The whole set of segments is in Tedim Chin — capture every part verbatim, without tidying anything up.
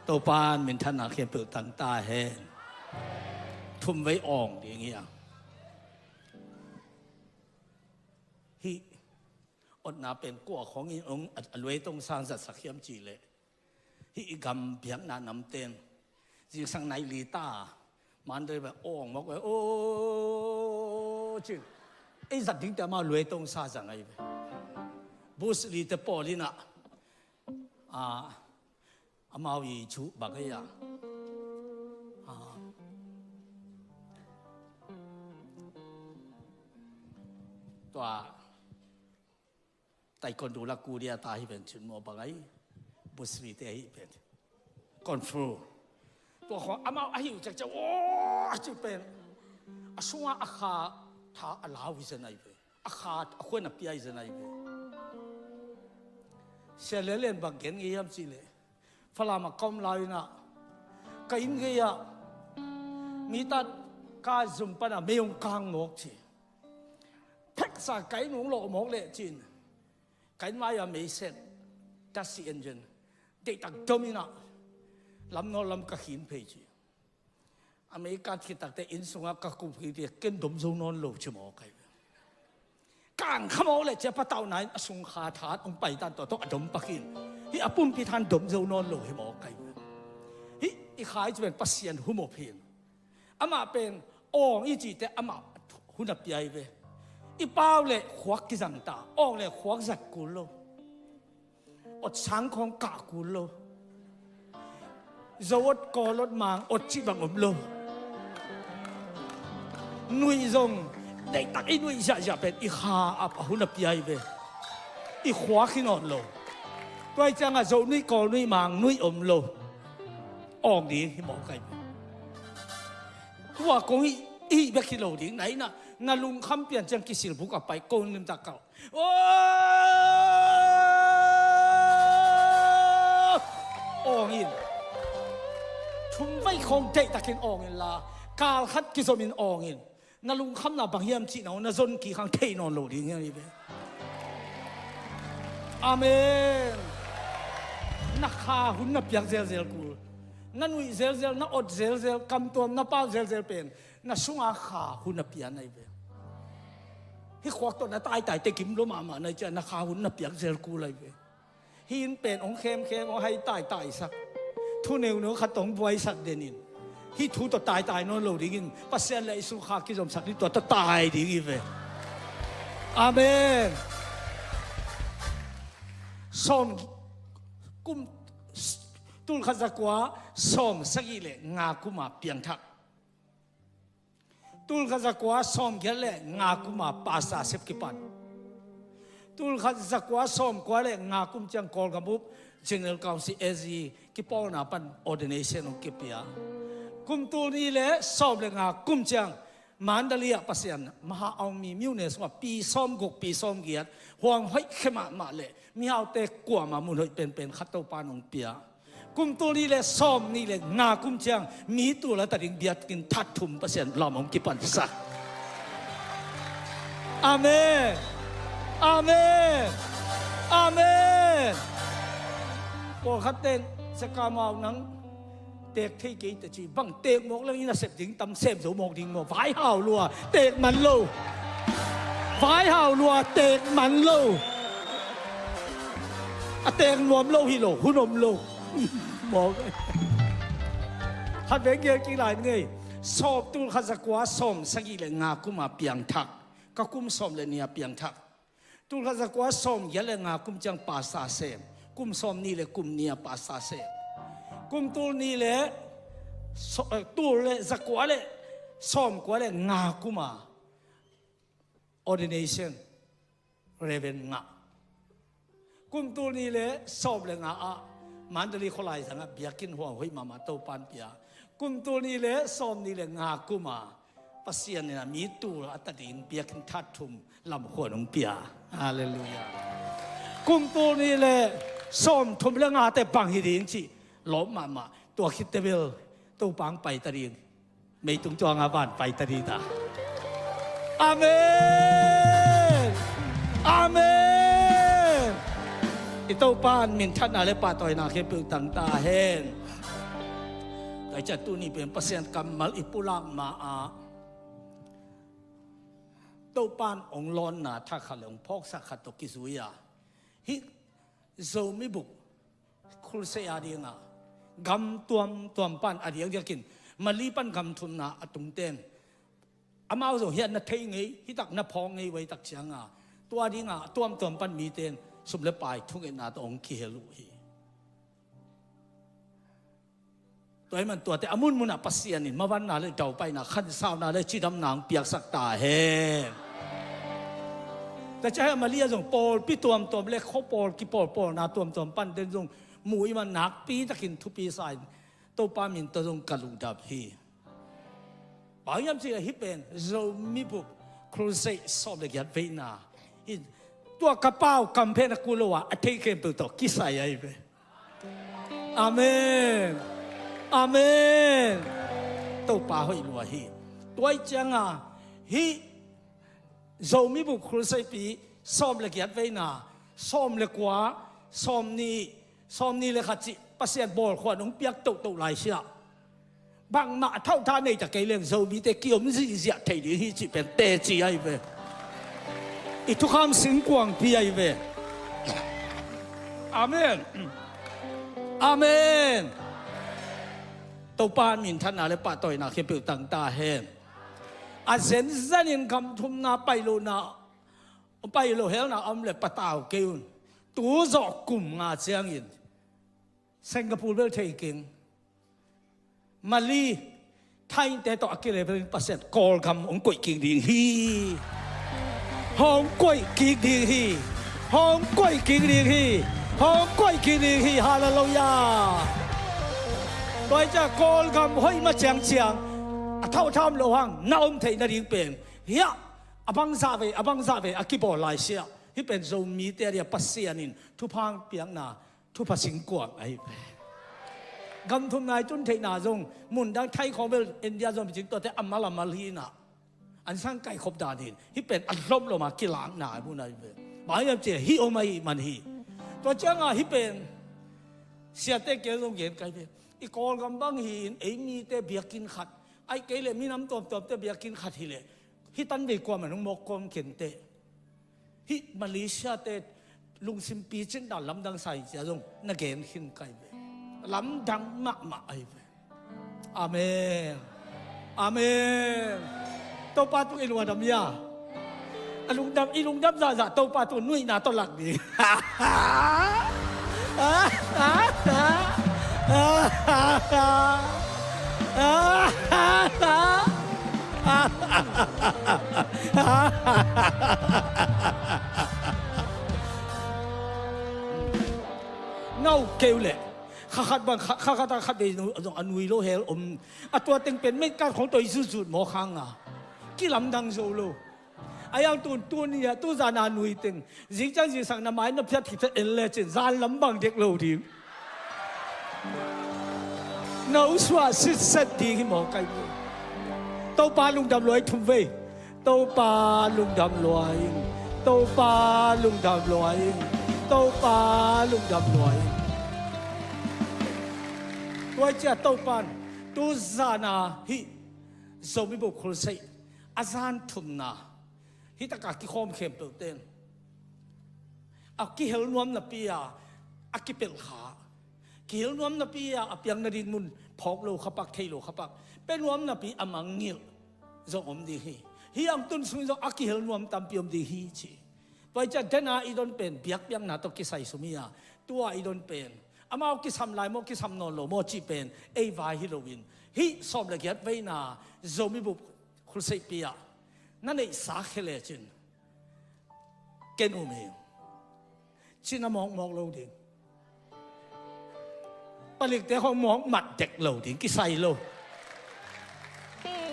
Topa'n minthanna khempeuh tang ta hen. Thumvei awng ding hi a. Hih otna pen kua khawngin hong a luai tong sang zatsak hiam cih leh, hih i gam biakna namten zingsang nai li ta Mandalay pen awng mawk ve, aw cin. Ei zat dingte amau luai tong sa zang ahi ve. Bruce Lee te pawl in ah, a, amau i cu bang ei a, a, tua taekwondo la Korea ta hi pen cin maw bang ai, Bruce Lee te ahi pen kung fu. Tua khawng amau a hiu cekcek, aw, a ci pen a sungah a kha tha a lau hi zen ahi ve. A kha a khuan a pia hi zen ahi ve. Sia Lian Lian bang gen ngei hiam cih leh, Falam ah ka om lai-in ah ka inn gei ah mi tat ka zum pan a mei hong kang mawk ci. Pheksa ka inn hong lawh mawk leh cin, ka inn vai ah mei set, ka si engine deihtak dom in ah lam nawl lam ka khin phei ci. A mei kat khit takte inn sungah ka kup khit teh ken dom zo nawn lo ci mawk ahi ve. Kang kha mawk leh cia patauhna in a sung kha tha hong pai tan tua tawh a dom pak in, hih a pumpi than dom zo nawn lo hi mawk ahi ve. Hih i kha i ci pen Pasian hum awp hi in. Amah pen awng i cih teh amah hun a pia hi ve. I pau leh khuak kizang ta, awng leh khuak zat kul lo. Ot sang khawng kah kul lo. Zo ot, Kawl ot, Mang ot cih bang om lo. Nuih zong deihtak i nuih ziahziah pen i kha ah a hun a pia hi ve. I khuak hi nawn lo. Tua hi ciangah Zo nuih, Kawl nuih, Mang nuih om lo. Awng ding hi mawk ahi ve. Tua kong i hih bek hi lo ding. Na inn ah na lungkham pian ciang kisil buk a pai kong limtak kau. Aw! Awng in. Thumvei khawng deihtakin awng inla, kal khat kizomin awng in. Na lungkhamna bang hiam cih na zon kik hang thei nawn lo ding hi ve. Amen. Na kha hun na piak zelzel kul. Na nuih zelzel, na ot zelzel, kamtuam na pau zelzel pen na sunga kha hun a pia na hi ve. Hih khuak tawh na taitai te kim lo mahmah na hi ciah na kha hun na piak zel kul ahi ve. Hih inn pen hong khemkhem, hong hai taitaisak, thu neuneu khat tawh hong buaisak den in, hih thu tawh taitai nawn lo dingin Pasian leh Jesu kha kizomsak ding, tua tawh tai ding hi ve. Amen. Sawm kum, tul khat za kua sawm sagih leh nga kuma piangthak. Tul khat za kua sawm giat leh nga kuma pastor sep kipan. Tul khat za kua sawm kua leh nga kum ciang Kawlgam up General Council A G kipawlna pan ordination hong kipia. Kum tul nih leh sawm leh nga kum ciang Mandalay ah Pasian Maha Aung Mi myone sungah pi sawm guk, pi sawm giat, huang hoih khia mahmah leh mihaute kuamah mun hoih penpen khat Topa in hong pia. Kum tul nih leh sawm nih leh nga kum ciang mi tul a ta ding biakinn that thum Pasian lam hong kipansak. Amen. Amen. Amen. Pawlkhat ten, Sia Kam Au, nang teek thei kei ta ci, bang teek mawk leng inn a sep ding tam, sem zo mawk ding maw? Vai hau lua, teek man lo. Vai hau lua, teek man lo. A teek nuam lo hi lo, hun om lo. Mawk. Khat vei gen kik lai ni ngei. Sawm, tul khat za kua sawm sagih leh nga kuma piangthak. Ka kum sawm leh nih a piangthak. Tul khat za kua sawm giat leh nga kum ciang pastor sem. Kum sawm nih leh kum nih a pastor sem. Kum tul nih leh saw-, eh, tul leh za kua leh sawm kua leh nga kuma ordination, Reverend ngah. Kum tul nih leh sawm leh nga ah Mandalay khualai zangah biakinn huang hoih mahmah Topa in pia. Kum tul nih leh sawm nih leh nga kuma Pasian in a mi tul a ta ding biakinn that thum lamkhuan hong pia. Halleluiah. Kum tul nih leh sawm thum leh nga te bang hi ding cih lawp mahmah. Tua khit teh bel Topa hong pai ta ding. Meitung tuang a van pai ta ding ta. Amen. Amen. I Topa in minthanna le pahtawina khempeuh tang ta hen. Tua ciang tuni pen Pasian kammal i pulak ma-ah Topa in hong lawnna thak khat le hong phawksak khat tawh kizui a, hih Zomi Bup Crusade a dingah gam tuamtuam pan a diakdiakin Mali pan gam thumna a tungten amau zong hiah na thei ngei, hitak na phawk ngei uh a, hitak cianga tua dingah a tuamtuam pan mite in sum le pai thungetna tawh hong kihel uh hi. Tua ahih man tuate a munmunah Pasian in mavanna le daupaina, khansauna le cidamna hong piaksak ta hen. Tua ciang hih Mali ah zong pawlpi tuamtuam le khua pawl kipawlpawlna tuamtuam pan den zong mu i man nakpi takin thupi sa in Topa min tawh zong ka lungdam hi. Bang hiam cih leh hih pen Zomi Bup Crusade sawm le giat veina hi. Tua ka pau kamphen a kul lo a, a thei khempeuh tawh kisai ahi ve. Amen. Amen. Topa hoih lua hi. Tua ahih cianga hih Zomi Bup Crusade pi sawm le giat veina, sawm le kua, sawm nih, sawm nih le khat cih Pasian bawlkhuan hong piak tohtoh laisiah bangmah a thauhtha nei ta kei leng Zomite kiom zihziah thei ding hi cih pen teci ahi ve. I thukham singkuangpi ahi ve. Amen. Amen. Topa minthanna le pahtawina khempeuh tang ta hen. A zenzenin gam thumna pai lohna, pai loh helna a om le patau kei un. Tu zawh kum nga ciangin Singapore bel thei keng. Mali, Thaite tawh a kilevelin Pasian Kawlgam hong koih kik ding hi. Hong koih kik ding hi. Hong koih kik ding hi. Hong koih kik ding hi. Hallelujah. Tua hi ciah Kawlgam hoih ma ciangciang a thauhtha om loh hang na om theih nading pen hiah a bangzah vei, a bangzah vei a kibawl laisiah hih pen Zomite a dia Pasian in thupha hong piakna thupha singkuang ahi ve. Gam thumna i tun theihna zong mundang Thai khawng bel India zong picing tuate a mal a mal hi inah an sang kaikhop dan hin hih pen a lomlom a kilakna a mun ahi ve. Bang hiam cih leh hih om ahih man hi. Tua cianga hih pen siate kiang zong gen kai ve. I Kawlgam bang hi-in ei mite biakinn khat, ahih kei leh minam tuamtuamte biakinn khat hileh hih tan vei kuaman hong mawk kawm kenteh. Hih Malaysia te lungsim picin dan lamdang sa hi cia zong na gen khin kai ve. Lamdang mahmah ahi ve. Amen. Amen. Topa tung i lungdam ia. A lungdam, i lungdam zahzah Topa tung nuihna tawh lak ding. Nau keu leh kha khat bang kha, kha khat a khat vei zong a nui lo hel om. A tua teng pen mei kan khong toi zutzut maw khang a kilamdang zo lo. A yang tun tun ni a tu zan a nui teng zingciang zingsang na mai na phiat khit phiat en le cin zan lam bang dek lo ding. Na u suah sitset ding hi maw kai mu. Topa lungdam luai thum vei. Topa lungdam luai. Topa lungdam luai. Topa lungdam luai. Tuai cia Topan tu zan a hih Zomi Bup Crusade a zan thumna hih taka kikhawm khempeuh ten a kihel nuam napi a a kipelh kha, kihel nuam napi a a piang nading mun phawk lo khapak, thei lo khapak, pe nuam napi a mangngilh zong om ding hi. Hih ang tun sung zong a kihel nuam tampi om ding hi ci. Tua hi ciah dena i don pen biakpiakna tawh kisai sum hi a, tua i don pen amau kisam lai maw, kisam nawn lo maw cih pen ei vai hi loin hih sawm le giat veina Zomi Bup Crusade pi ah na neihsa khia lecin ken um hi. Cina mawkmawk lo ding. Palikte khong mawk mat dek lo ding, kisai lo.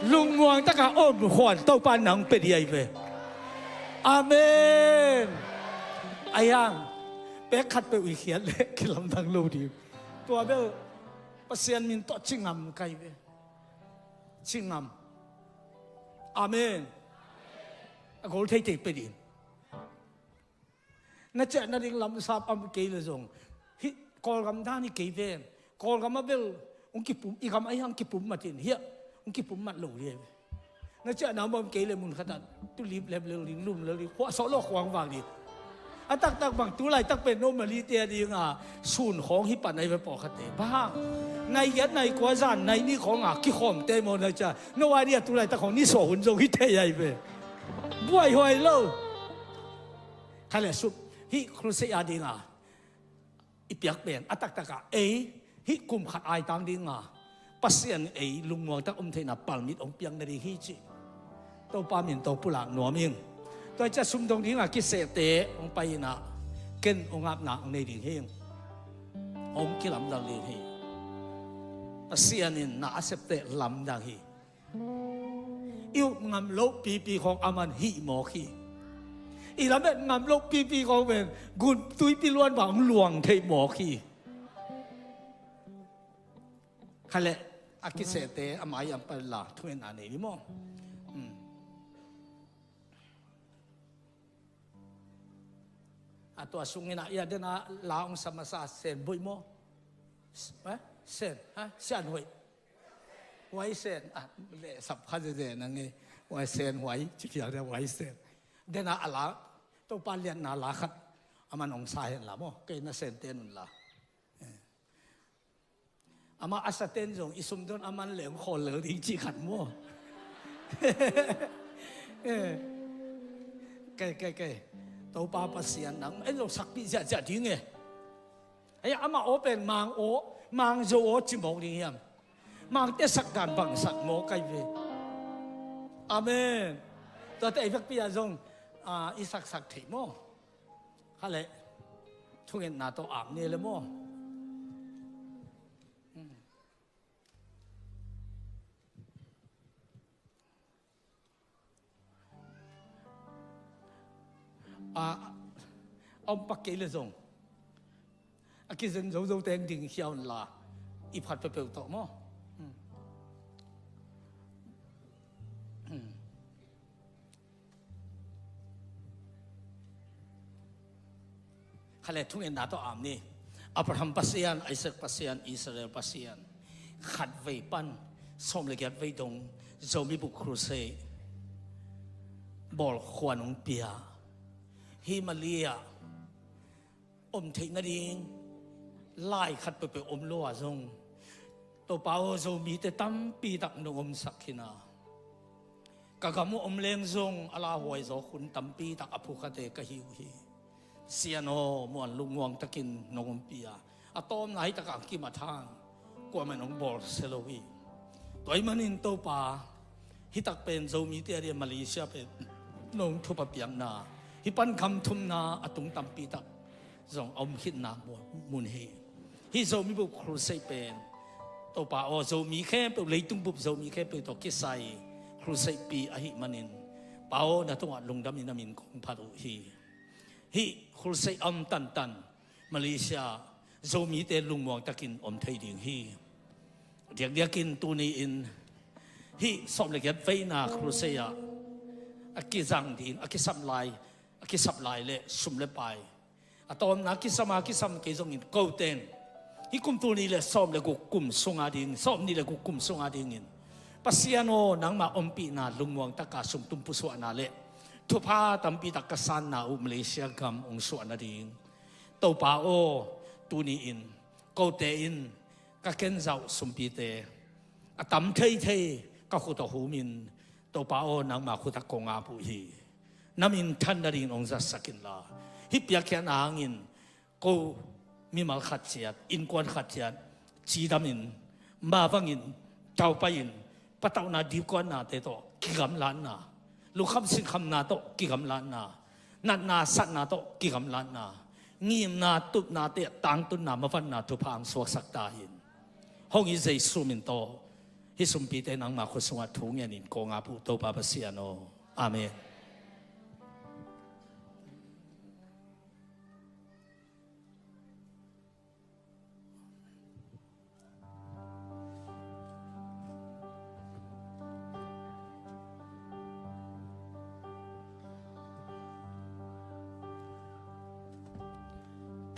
Lungmuang taka om khuan Topa nang pe diai ve. Amen. Ayang pek khat peuh i khiat le kilamdang lo ding. Tua bel Pasian min tawh cingam kai ve. Cingam. Amen. A gol theithei pe ding. Na ciah nading lamsap om kei le zong, hih Kawlgam dan hi kei ven. Kawlgam a bel hong kipum, i gam ahi hang kipum mat in, hiah hong kipum mat lo hi. Na ciahna om kei le mun khatah tu lip lep lel ding, lum lel ding, khuah sawh lo khuang vang ding. A taktak bang tu laitak pen no Malay te a dinga sun khawng hi pan ahi ve pawlkhatte. Bang hang nai giat nai kua zan nai nih khawnga kikhawmte maw na ciah, no idea tu laitak khawng ni sawh hun zong hi thei ahi ve. Buaihuai lo. Kha le sum, hih crusade a dinga i piak pen a taktakah ei hih kum khat aitang dinga Pasian ei lungmuang tak om theihna palmit hong piak nading hi ci. Topa min tawh pulak nuam ing. Tua ciah sumdong dinga kisehte hong pai inah ken hong apna hong nei ding hi. Hong kilamdang ding hi. Pasian in na a septe lamdang hi. I up ngam loh pipi khawng a man hih mawk hi. I lamet ngam loh pipi khawng pen gun tuipi luan bang luang thei mawk hi. Kha le a kisehte a mai am pal la thungetna nei ni maw? Hmm. A tua sungin a ia dena la ong sa masa sen boih maw? Eh? Sen, ha? Sian hoih. Huai sen. Ah, le sap kha zeze na nge. Huai sen huai. Ci piak dia huai sen. Dena a la. Topa liatna la khat. A man ong sa hen la maw. Kei na sen ten un la. Amah a sa ten zong i sumdon a man leng khawl lel ding cih khat maw? Eh. Kei, kei, kei. Topa Pasian nang en zong sakpih ziahziah ding e. Hei, amah aw pen mang aw, mang zo aw cimawk ding hiam? Mangte sak dan bang sak mawk kai ve. Amen. Tuate ei vekpi ah zong, ah, i saksak thei maw? Kha le thungetna tawh ap ni le maw? A, a om pak kei le zong a kizen zozo teng ding khia un la i phat peuhpeuh tawh maw? Kha le thungetna tawh am ni. Abraham Pasian, Isaac Pasian, Israel Pasian. Khat vei pan sawm le giat vei dong Zomi Book Crusade bawl khuan hong pia. Hi Malaysia om theih nading lai khat peuhpeuh om lo ah zong Topa aw, Zomite tampi tak nong omsak hi na. Ka gam uh om leng zong a lauhuai zaw hun tampi tak a phukhate ka hi uh hi. Sian aw, muan lungmuang takin nong ompih a, a tawpna hi takah kimat hang kuamah nong bawl sia lo hi. Tua ahih manin Topa, hi tak pen Zomite a dia Malaysia pen nong thupha piakna, hi pan gam thumna a tung tampi tak zong a om khitna mun hi. Hih Zomi Book Crusade pen Topa aw, Zomi khempeuh, leitung bup Zomi khempeuh tawh kisai Crusade pi ahih manin Pa aw, na tungah lungdam in na min kong phat uh hi. Hih Crusade a om tantan Malaysia Zomite lungmuang takin om thei ding hi. Diakdiakin tuni-in hih sawm le giat veina Crusade ah a kizang ding, a kisap lai, a kisap lai le sum le pai a tawmna kisam a kisam kei zongin koten hih kum tul nih le sawm le guk kum sunga ding, sawm nih le guk kum sunga dingin Pasian aw, nangmah ompihna lungmuang taka sumtum pusuahna le thupha tampi tak ka sanna uh Malaysia gam hong suah nading Topa aw, tuni-in kote in ka kenzauh sumpite a tam theithei ka khut a humin Topa aw, nangma khut a kong ap uh hi. Na min than nadingin hong zatsak inla, hih piakkhiatna hangin ko mimal khat ciat, innkuan khat ciat cidamin, mavangin, taupai-in, patauhna dikuannate tawh kigamlatna, lungkham sinkhamna tawh kigamlatna, natna satna tawh kigamlatna, ngimna tupnate tangtunna mavanna thupha hong suaksak ta in. Hong i Jesu min tawh hih sumpite nangma khut sungah thu ngenin kong ap uh Topa Pasian aw. Amen.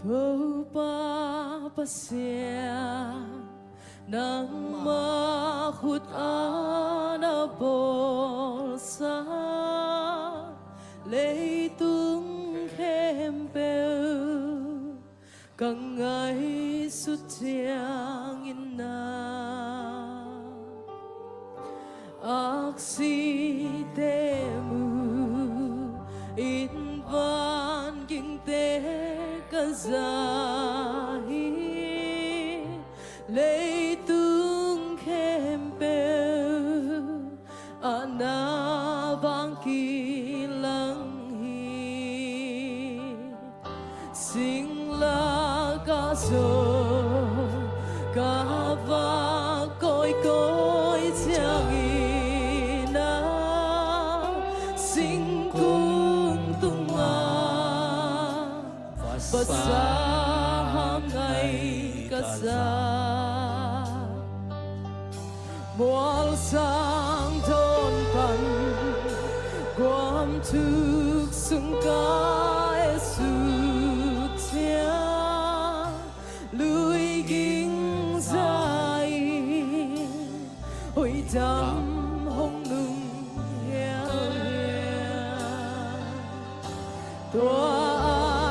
Topa Pasian, nangmah khut a na bawlsa leitung khempeuh ka ngaihsut ciangin na aksite mu in, vangingte ka za hi. Leitung khempeuh ah na vang kilang hi. Singla ka zo ka vak kawikawi ciangin a, singkung tungah Pasian hang ngai ka za. Mualsang dawn pan guam thuk sung ka e suk ciang, lui ging zai, hoih dam hong nung hial hial. Tua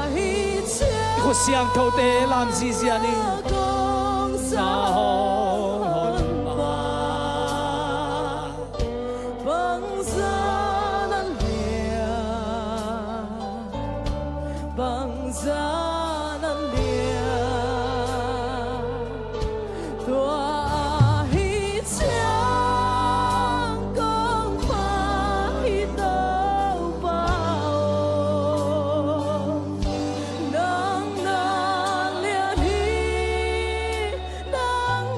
ahi ciang, i khut siangthote lam zizia ni. Kong sa hon hon ma, bangza na lia, bangza na lia. Tua ahi ciang kong mah hi Topa aw, nang na lian hi, nang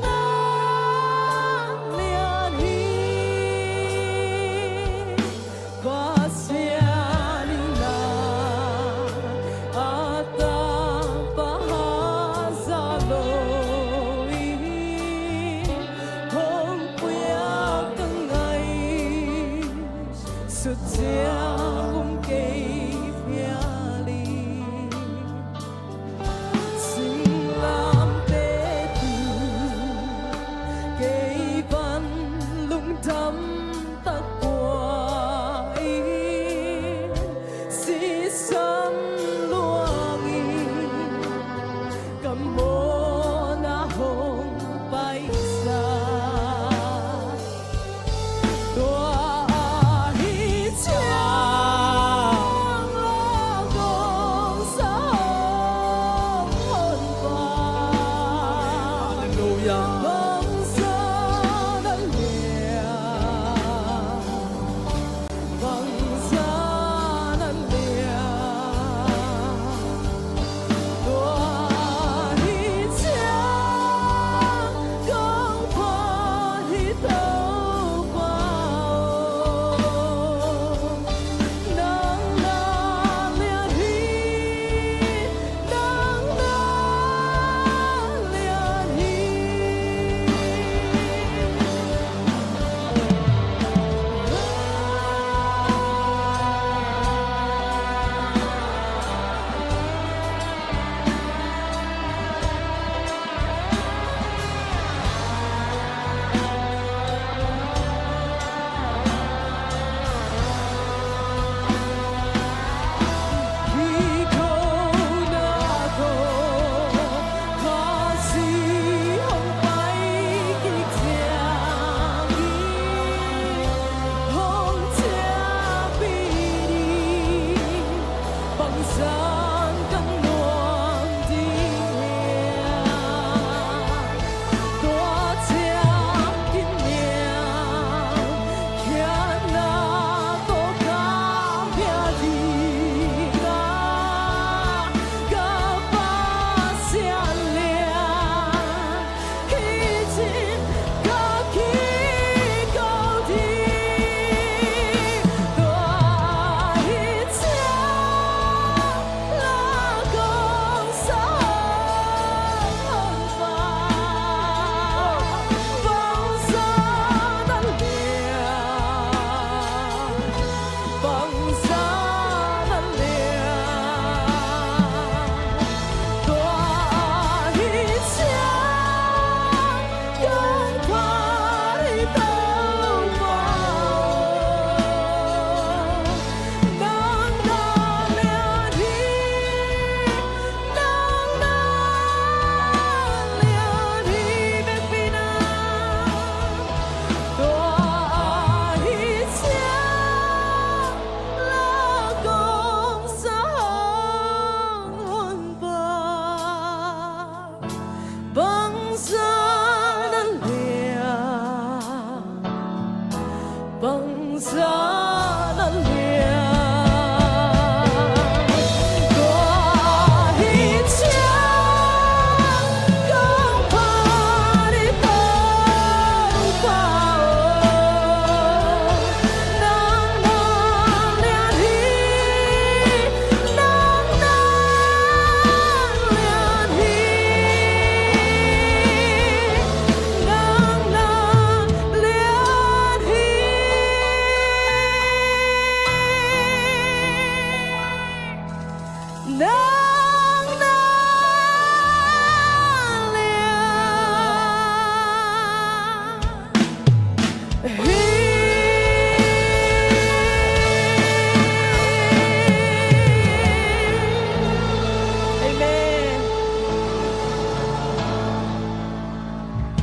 Amen.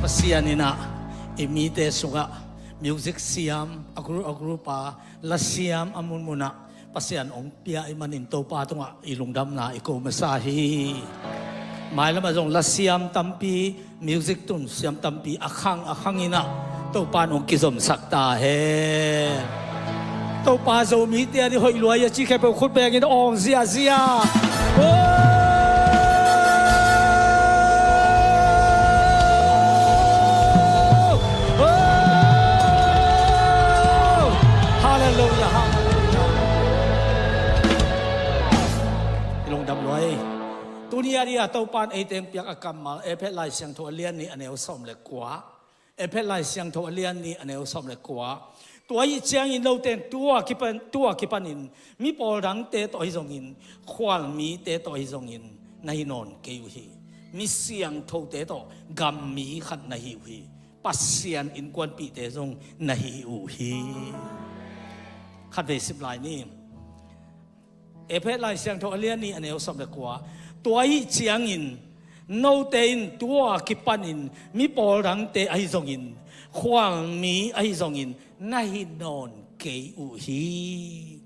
Pasian in ah i mite sungah music siam, a group a group a la siam a munmunah Pasian hong pia i manin Topa tungah i lungdamna i ko masa hi. Mailamah zong la siam tampi, music tun siam tampi a khang a khang in ah Topa in hong kizomsak ta hen. Topa Zomite a di hoih luai a ci khempeuh khut bengin awng ziazia. Oh! Oh! Halleluiah, halleluiah. I lungdam luai. Tuni a di a Topa in eite hong piak a kammal, Efesa Lai Siangtho a lian nih a neu sawm le kua. Efesa Lai Siangtho a lian nih a neu sawm le kua. Tua ahih ciangin note in tua kipan, tua kipanin mi pawl dangte tawh ahi zongin, khualmite tawh ahi zongin na hi nawn kei uh hi. Mi siangthote tawh gammi khat na hi uh hi. Pasian innkuanpihte zong na hi uh hi. Khatvei sim lai ni. Efesa Lai Siangtho a lian nih a neu sawm le kua. Tua ahih ciangin note in tua kipanin mi pawl dangte ahi zongin, khualmi ahi zongin na hi nawn kei uh hi.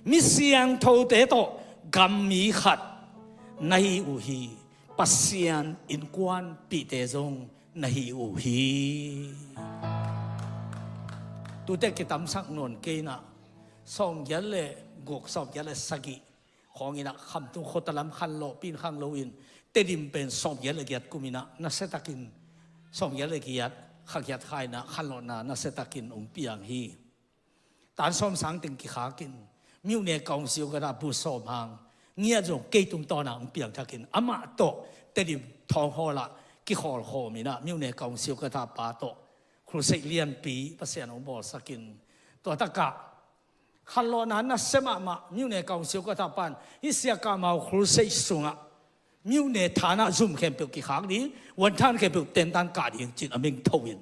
Mi siangthote tawh gammi khat na hi uh hi. Pasian innkuanpihte zong na hi uh hi. Tute kitamsak nawn kei in ah, sawmgiat le guk, sawmgiat le sagih khawng in ah Khamtung khuata lam khanlawhpih in khang loin, Tedim pen sawmgiat le giat kum in ah nasiatakin, sawmgiat le giat, kha giat kha in ah khanlawhna nasiatakin hong piang hi. Tan sawm sang teng kikhakin, myone council ka ta bu sawm hang ngiat zong kei tungtawn ah hong piangthakin, amah tawh Tedim Thawng Hall ah kikhawlkhawm in ah myone council ka ta pa tawh crusade lianpi Pasian hong bawlsakin, tua takah khanlawhna nasia mahmah myone council ka ta pan, hih Sia Kah Mau crusade sungah myone thanah zum khempeuh kikhak ding, vuanthan khempeuh tentan kah ding ci-in a meng tho in,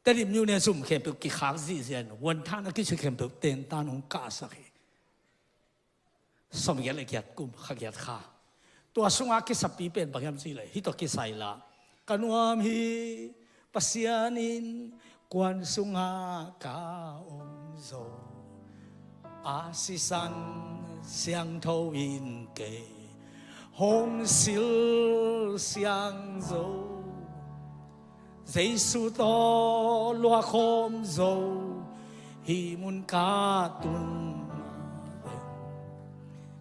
Tedim myone zum khempeuh kikhak zihziah in, vuanthan a kici khempeuh tentan hong kahsak hi. Sawmgiat le giat kum, kha giat kha. Tua sungah kisapi pen bang hiam cih leh hih tawh kisai la: Ka nuam hi, Pasian innkuan sungah ka om zo. A sisan siangtho in kei hong silsiang zo. Jesu tawh luahkhawm zo, hih mun ka tun mah leh.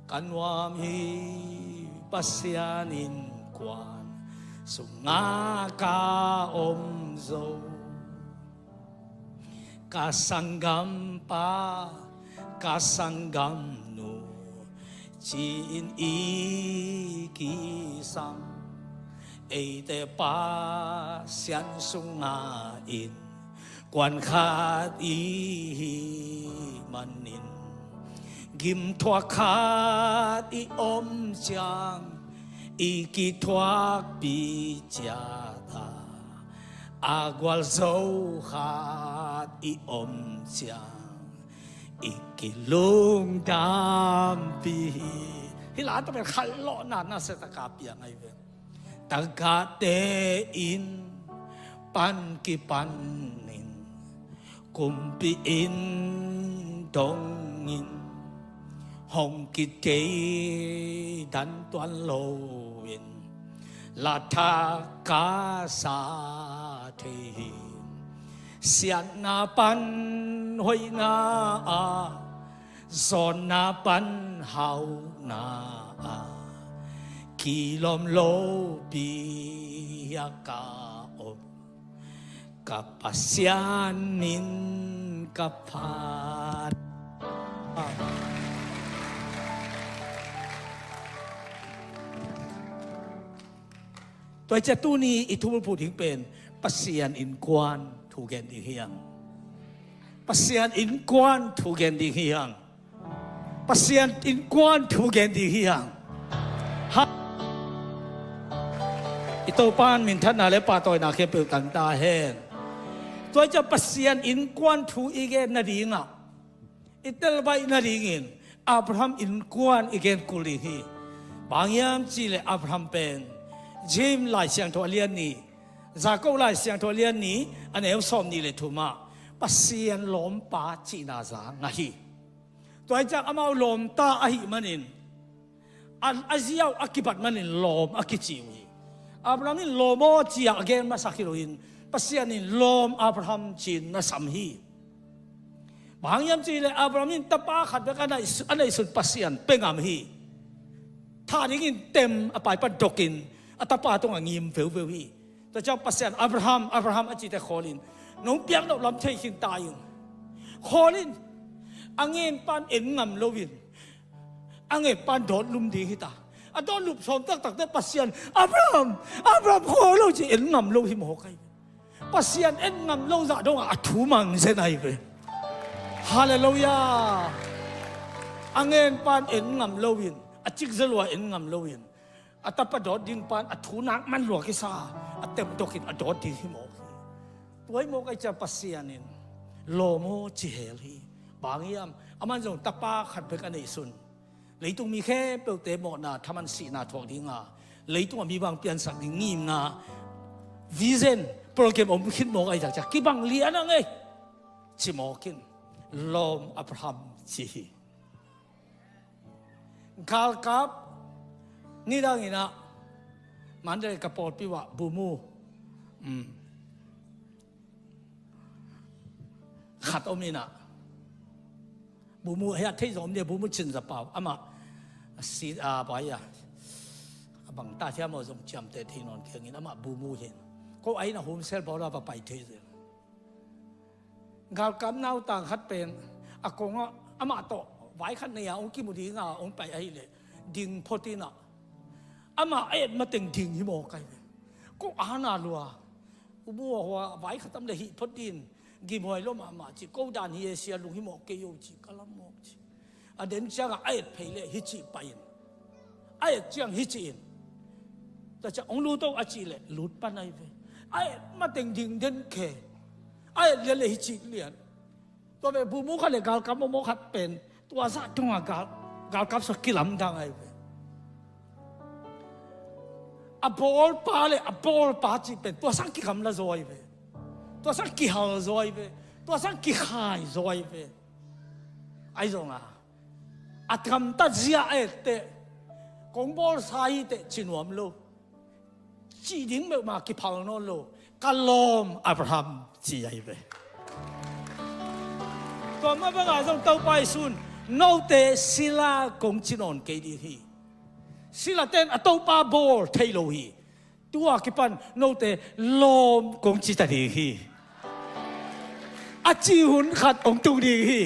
Ka nuam hi, Pasian innkuan sungah ka om zo. Ka sanggampa, ka sanggamnu ci-in i kisam. Eite Pasian sungah innkuan khat i hih manin, gimthuak khat i om ciang i kithuakpih ciat a, a gualzo khat i om ciang i kilungdampih hi. Hih la tawh pen khanlawhna nasiatak a piang ahi ve. Tagahte in pan kipanin kumpi in dongin, hong kithei dan tuan loin Lathak ka sa thei hi. Siatna pan hoihna ah, zawnna pan hauhna ah, kilawm lopi hiah ka om. Ka Pasian min ka phat. Tua hi ciang tuni i thubulphuh ding pen Pasian innkuan thu gen ding hi hang. Pasian innkuan thu gen ding hi hang. Pasian innkuan thu gen ding hi hang. Ha. I Topa in minthanna le pahtawina khempeuh tang ta hen. Tua hi ciang Pasian innkuan thu i gen nadingah, i telbaih nadingin Abraham innkuan i gen kul ding hi. Bang hiam cihleh Abraham pen James Lai Siangtho a lian nih, Jakob Lai Siangtho a lian nih, a neu sawm nih le thum ah Pasian lawmpa cihna za ngah hi. Tua hi ciang amau lawmta ahih manin, a, a ziau a kibat manin lawm a kici uh hi. Abraham in lawm aw ci-a a gen masak hi loin, Pasian in lawm Abraham ci-in na sam hi. Bang hiam cihleh Abraham in tapa khat bek a neih su-, a neihsun Pasian pia ngam hi. Thah dingin tem a pai pan dokin a tapa tungah ngim veuveu hi. Tua ciang Pasian, "Abraham, Abraham," a cite khawlin, "Nong piak loh lam thei khin ta in." Khawlin, a ngen pan en ngam loin, a ngen pan dawt lum ding hi ta. A dawt lum sawm taktakte Pasian, "Abraham, Abraham, khawl lo," ci en ngam lo hi mawk ai. Pasian en ngam lo zah dongah a thu mang zen ai ve. Halleluiah. A ngen pan en ngam loin, a cikza lua en ngam loin, a tapa dawt ding pan a thu nak man lua kisa, a tem dokin a dawt ding hi mawk hi. Tua hi mawk ai ciang Pasian in lawm aw ci hel hi. Bang hiam, aman zong tapa khat bek a neihsun, leitung mi khempeuhte mawhna thaman sihna thuak dinga, leitungah mi bang piansak ding ngimna vision program om khit mawk ai ciang, kibang lian a ngei ci mawk in, lawm Abraham ci hi. Galkap nidang in ah Mandalay ka pawlpi uh ah bumu, um, khat om in ah, bumu hei a thei zong om dia, bumu Cin Za Pau, amah a si a pai a, a bang ta thiam aw zong ciamteh thei nawn kei ing in, amah bumu hi in, ko a inn ah home cell bawl a va pai thei zel. Galkap nautang khat pen a kongah amah tawh vai khat nei a hong kimu dinga hong pai ahileh ding phot in ah, amah a et mateng ding hi mawk ai ve. Ko a na lua, u bu a hua vai khat tam le hih phot din, gimhuai lo mahmah ci, ko dan hi e sia, lung hi mawk kei o ci, ka lam mawk ci. A den ciangah a et phei leh hih cih pai in, a et ciang hih cih in. Tua ciang hong lut o a cih leh lut pan ai ve. A et mateng ding den khe. A et lian leh hih cih lian. Tua ve bumu khat le galkap mawkmawk khat pen tua zah dongah gal, galkap sua kilamdang ai ve. A bawlpa le a bawlpa cih pen tua sang kigamla zaw ai ve. Tua sang kihal zaw ai ve. Tua sang kikhai zaw ai ve. Ai zong a, a gamtat zia a etteh, kong bawlsa hiteh ci nuam lo. Cih ding meuhmah kiphal nawn lo. Ka lawm Abraham ci ai ve. Tua mah bangah zong Topa Jesuh in note sila kong ci nawn kei ding hi. Silate in a Topa bawl thei lo hi. Tua kipan note lawm kong ci ta ding hi. A cih hun khat hong tung ding hi.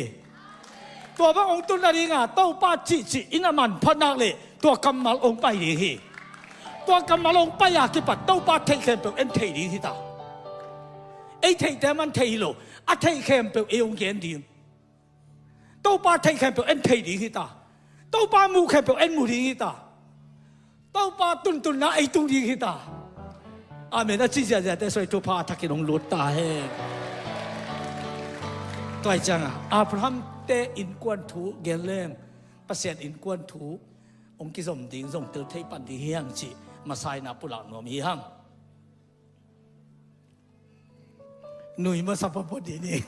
Tua bang hong tun nadinga Topa cihcih in a manpha nak leh tua kammal hong pai ding hi. Tua kammal hong pai a kipat Topa theih khempeuh en thei ding hi ta. Ei theihte man thei hi lo, a theih khempeuh ei hong gen ding. Topa theih khempeuh en thei ding hi ta. Topa muh khempeuh en mu ding hi ta. Topa tuntunna ei tung ding hi ta. Amen. A ci ziahziahte soi thupha a thakin hong lut ta hen. Tua hi ciangah Abraham te innkuan thu gen leng, Pasian innkuan thu hong kizom ding zong tel thei pan ding hi hang cih masa-in ah pulak nuam hi hang. Nui masa pawpaw dih ni.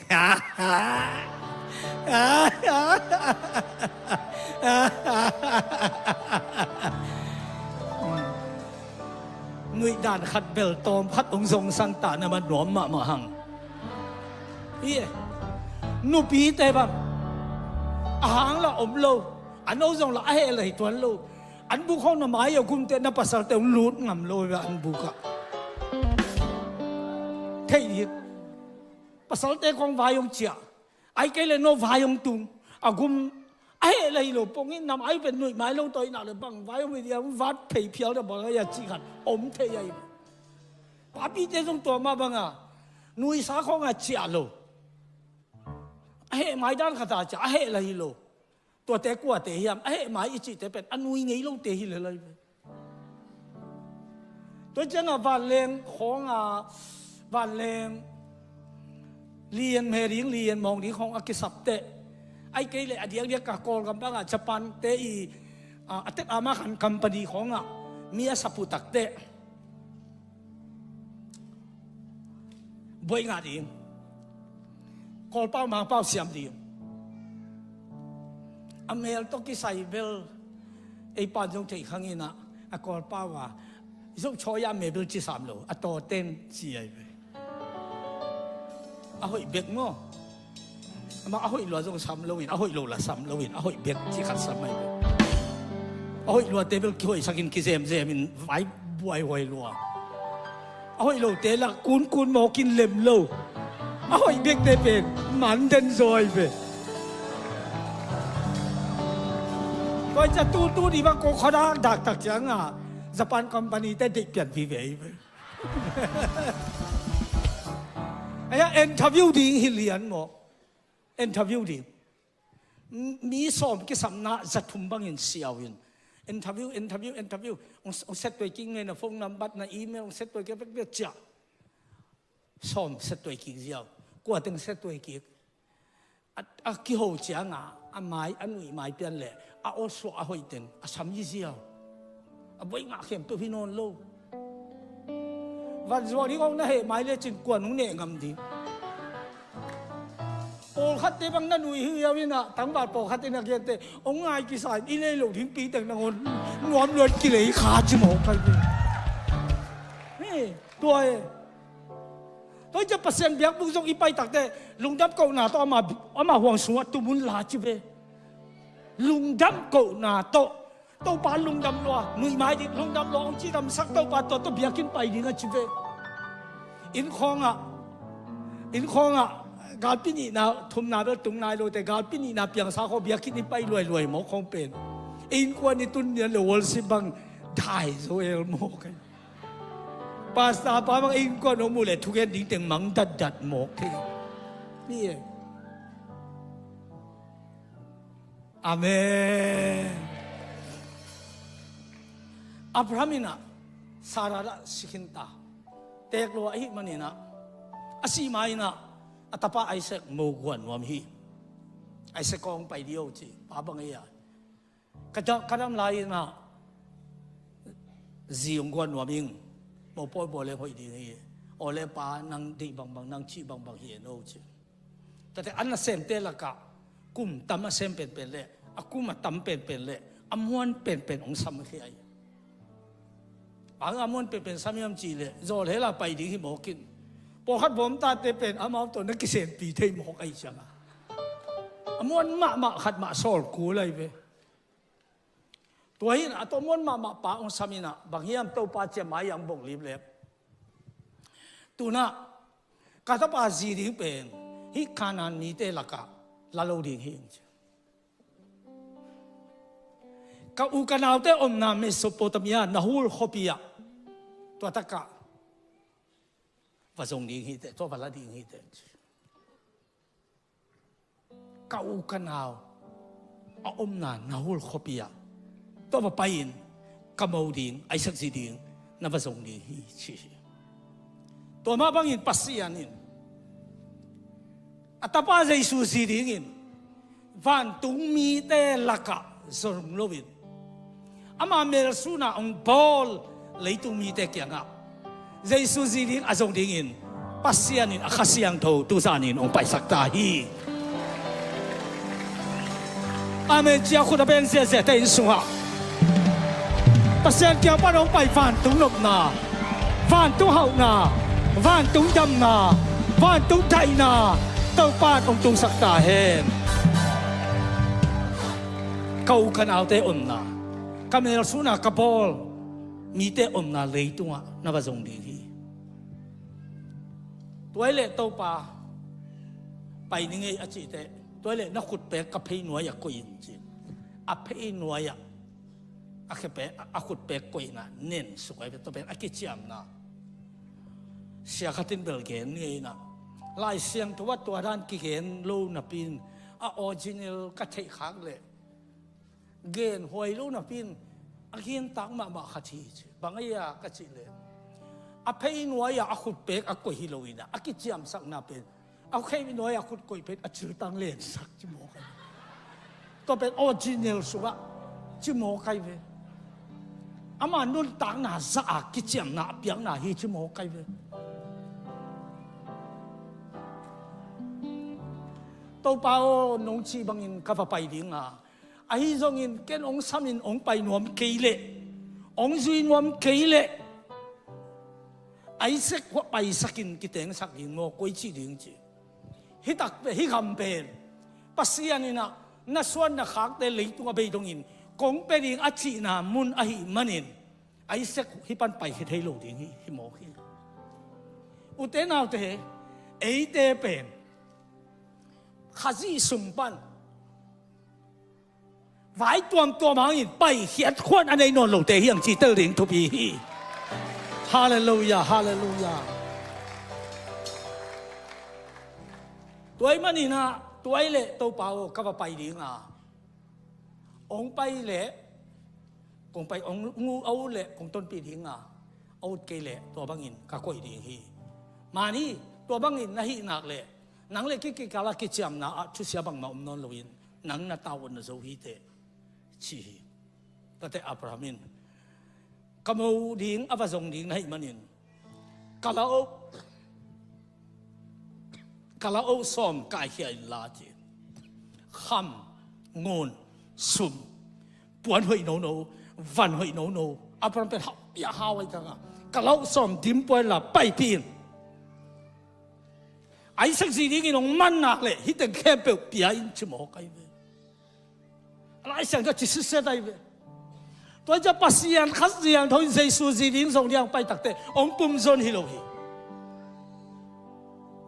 nuih dan khat bel tawm khat hong zongsan ta na man nuam mahmah hang. Hi e. Nupite bang a hang la om lo, a no zong la a heh la hi tuan lo. An buk hong na mai a gumte na pasalte hong lut ngam lo ve an buk ah. Thei ding. Pasalte kong vai hong ciah. Ai kei le no vai hong tung. A gum a heh la hi lo pong in nam ai pen nuih mai lo tawi nak le bang vai hong hi dia hong vat phei phial da bang ai a cih khat om thei ai. Papite zong tua mah banga nuihsa khawng a ciah lo. A heh mai dan khat a ciah a heh la hi lo. Tuate kuate hiam a heh mai i cihte pen a nui ngei lote hi le lai ve. Tua ciangah vanleng khawngah vanleng lian me ding lian mawng ding khawng a kisapteh. Ai kei le a diakdiak ka Kawlgam bangah Japan te i a tek ama khan company khawngah mi a saputakte. Buai ngah ding. Kawlpau mangpau siam ding. A mel tawh kisai bel ei pan zong thei khang inah a Kawlpau a zok chawi a mel bel ci sam lo a tawten ci ai ve. A hoih bek maw? Amah a hoih lua zong sam loin a hoih lo la sam loin a hoih bek ci khat sam ai ve. A hoih luate bel kihoihsakin kizemzemin vai buaihuai lua. A hoih lote lak kunkun mawkin lem lo. A hoih bekte pen man den zawi ve. Koi ca tutu di bang ko khadak daktak cianga Japan company te deih pian vive ve. Aya interview ding hi lian maw? Interview ding. Mi sawm kisapna zathum bangin siau in interview interview interview. Ong set tuai kik nge na phone number na email ong set tuai kik vek vek ciah. Sawm set tuai kik ziau. Kuateng set tuai kik. A kiho cianga a mai a nuih mai pian le a awsuah a hoih teng a sam hi ziau. A buai ngah khempeuh hi nawn lo. Vanzuak ding hong na heh mai lecin kuan hong neh ngam ding. Pawlkhatte bang na nuih hi hiau inah tangval pawlkhat in a gente hong ngai kisa in i lei lo ding piteng nangawn nuam luat kilei kha ci mawk kai ding. Tua e. Tua i cia Pasian biakbuk zong i paitakte lungdam kohna tawh ama huang sungah tumun la ci ve. Lungdam kohna tawh Topa lungdam lua nuih mai ding lungdam lua hong cidamsak Topa tua tawh biakinn pai ding a ci ve. Innkhawngah innkhawngah galpi nihna thumna bel tung nai lote galpi nihna piangsa khaw biakinn i pai luailuai mawk khawng pen innkuan i tun nian lo worship bang dai zo el mawk ai. Pastor pa bang innkuan hong muh le thugen ding teng mang datdat mawk thei. Ni e. Amen. Abraham inah Sarah dah sikhinta teek lua ahi maninah a sih ma inah a tapa Isaac mo guan nuam hi. Isaac kong pai dio ci pa bang ei a ka dam lai inah zi ong guan nuam ing. Mo pawi baw leng hoih ding hi. Aw le pa nang deih bangbang nang cih bangbang hi no ci. Tate an nasemte lakah kum tam a sem penpen le a kum a tam penpen le a muan penpen hong sam hi ai. Bang a muan penpen sam hiam cih le zawl hela pai ding hi mawkin pawlkhat bawmtate pen amau tawh na kisenpi thei mawk ai cianga a muan mahmah khat mah sawl kul ai ve. Tua hin a tawh muan mahmah pa hong sam inah bang hiam Topa cia mai ang bok lip lep. Tunah ka tapa zi ding pen hih Kanaan mite lakah la lo ding hi. Ka u ka naute omna Mesopotamia Nahul khuapi ah tua takah va zong ding hi teh tua va la ding hi teh. Ka u ka nau a omna Nahul khuapi ah tua va pai-in ka mo ding Isaac zi ding na va zong ding hi ci hi. Tua mah bangin Pasian in a tapa Jesu zi dingin vantung mite lakah zong loin ama melsuna hong bawl leitung mite kiangah Jesu zi ding a zong dingin Pasian in a Kha Siangtho tuzanin hong paisak ta hi. Amen. Cia khut a beng ziahziahte inn sungah Pasian kiang pan hong pai vantung nopna Vantung hauhna, vantung damna, vantung daihna Topa in hong tungsak ta hen. Ka u ka naute omna, ka melsuhna ka bawl mite omna leitungah na va zong ding hi. Tua hi leh Topa, pai ning ei a cih teh, tua hi leh na khutpek ka pheinuai ah koih in ci. A pheinuai ah a khepek, a khutpek koihna nen suk ai ve, tua pen a kiciamna. Sia khat in bel gen ngei na, Lai Siangtho ah tua dan kigen lo napi in, a original ka theih khak leh gen huai lo napi in, a gen tak mahmah khat hi ci. Bang a hia ka cih leh, a pheinuai ah a khutpek a koih hi lo in a, a kiciamsakna pen a pheinuai ah khut koih pen a ciltang lensak ci mawk ai. Tua pen original sungah ci mawk ai ve. Ama nuntakna zah a kiciamna a piakna hi ci mawk ai ve. Topa aw, nong cih bangin ka va pai ding a, ahi zongin ken hong samin hong pai nuam kei leh, hong zui nuam kei leh, Isaac hua paisakin kitengsak ding maw, koi cih ding ci. Hi tak pen, hi gam pen Pasian in a na suan na khakte leitung a bei dongin kong pia ding a cihna mun ahih manin, Isaac hih pan pai hi thei lo ding hi, hi mawk hi. Ute naute, eite pen Khazih sung pan vai tuamtuam hangin paikhiat khuan a nei nawn lote hi ang ci tel ding thupi hi. Halleluiah, halleluiah. Tua ahih manin a, tua hi leh Topa aw, ka va pai ding a, hong pai leh kong pai, hong ut leh kong tonpih ding a, a ut kei leh tua bangin ka koih ding hi. Mani, tua bangin na hih nak leh, nang leh kei kikal a kiciamna ah thusia bangmah om nawn loin, nang na tau na zo hi teh, ci hi. Tate Abraham in, ka mo ding a va zong ding na hih manin, ka lau, ka lau sawm kaikhia inla ci. Kham, ngun, sum, puan hoih nono, van hoih nono, Abraham pen hau, pia hau ai kang a, ka lau sawm dim pua inla paipih in. Isaac zi dingin hong man nak leh hih teng khempeuh pia in ci mawk ai ve. A Lai Siangtho ci sitset ai ve. Tua hi ciang Pasian Kha Siangtho in Jesu zi ding zong ding pai tak teh hong pumzon hi lo hi.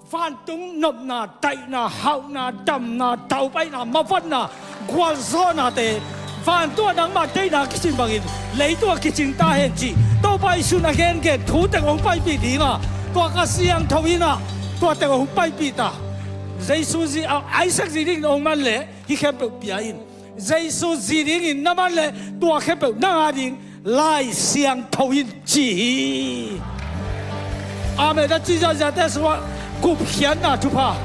Vantung nopna, daihna, hauhna, damna, daupaihna, mavanna, gualzawhnate, vantung ah nangmah deihna kicing bangin leitung ah kicing ta hen cih Topa Jesu in a gengen thu teng hong paipih ding a, tua Kha Siangtho in a tua teng hong paipih ta. Jesu zi, a, Isaac zi dingin hong man leh hih khempeuh pia in. Jesu zi dingin na man leh tua khempeuh nang a ding Lai Siangtho in ci hi. Amen. A ci ziahziahte sungah gupkhiatna thupha,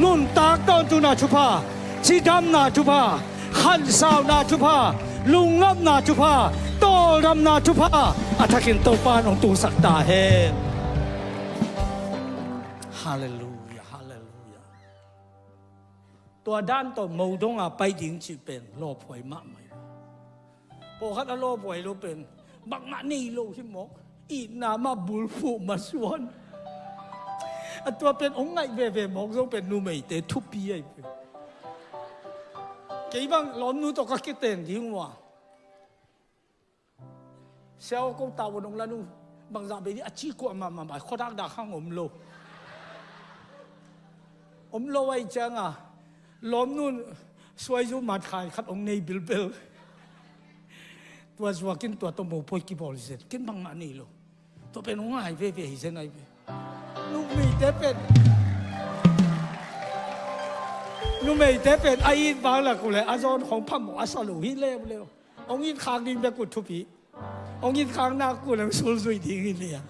nuntak tawntungna thupha, cidamna thupha, khansauna thupha, lungnopna thupha, tawldamna thupha a thakin Topa in hong tungsak ta hen. Halleluiah, halleluiah. Tua dan tawh mo dong a pai ding cih pen lawphuai mahmah hi. Pawlkhat a lawphuai lo pen bangmah nei lo hi mawk. Itna mah bulphuh masuan. A tua pen hong ngaih veve mawk zong pen numeite thupi ahi pen. Kei bang lawmnu tawh ka kiteng ding uh a, sia aw, ko tau nong la nu, bangzah bei dih a ci kuamah mahmah, khuadakdak hang om lo. Om lo ahih ciangin lawmnu in suaizu matkhai khat hong nei bilbel. Tua zuakin tua tawh mopawi kibawl hi zen, ken bangmah nei lo. Tua pen hong ngai veve hi zen ahi ve. Numeite pen, numeite pen a it vang lak uh leh a zawn khawng phamawh a sa lo hi leuleu. Hong it khak ding bek uh thupi. Hong it khak nak uh leh hong sulzui ding hi liang.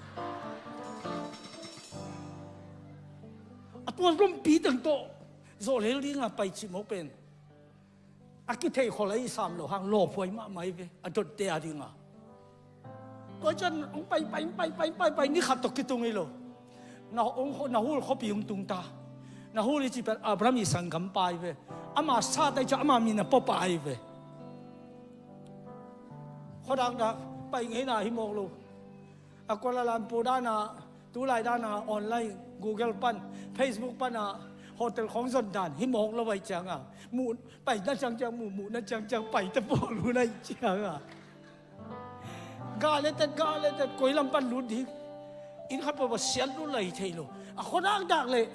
A tua lompi teng tawh zawh lel ding a pai cih mawk pen a kithei khol ahi sam lo hang lawphuai mahmah hi ve, a dotte a ding a. Tua ciang hong pai, pai, pai, pai, pai, pai, ni khat tawh kitung hi lo. Na, hong, Nahor khuapi hong tung ta. Nahor i cih pen Abraham i sanggampa hi ve. Ama sat ahih ciang ama min a puapa ahi ve. Khuadakdak pai ngeina hi mawk lo. A Kuala Lumpur dan a, tulai dan a online, Google pan, Facebook pan a hotel khawng zon dan hi mawk lo ahih ciang a, muh, paina ciangciang muh, muhna ciangciang pai ta pawl hun ahih ciang a, gah le tet, gah le tet, koi lam pan lut ding. Inn khat peuhpeuh siat lut lai thei lo. A khuadak dak leh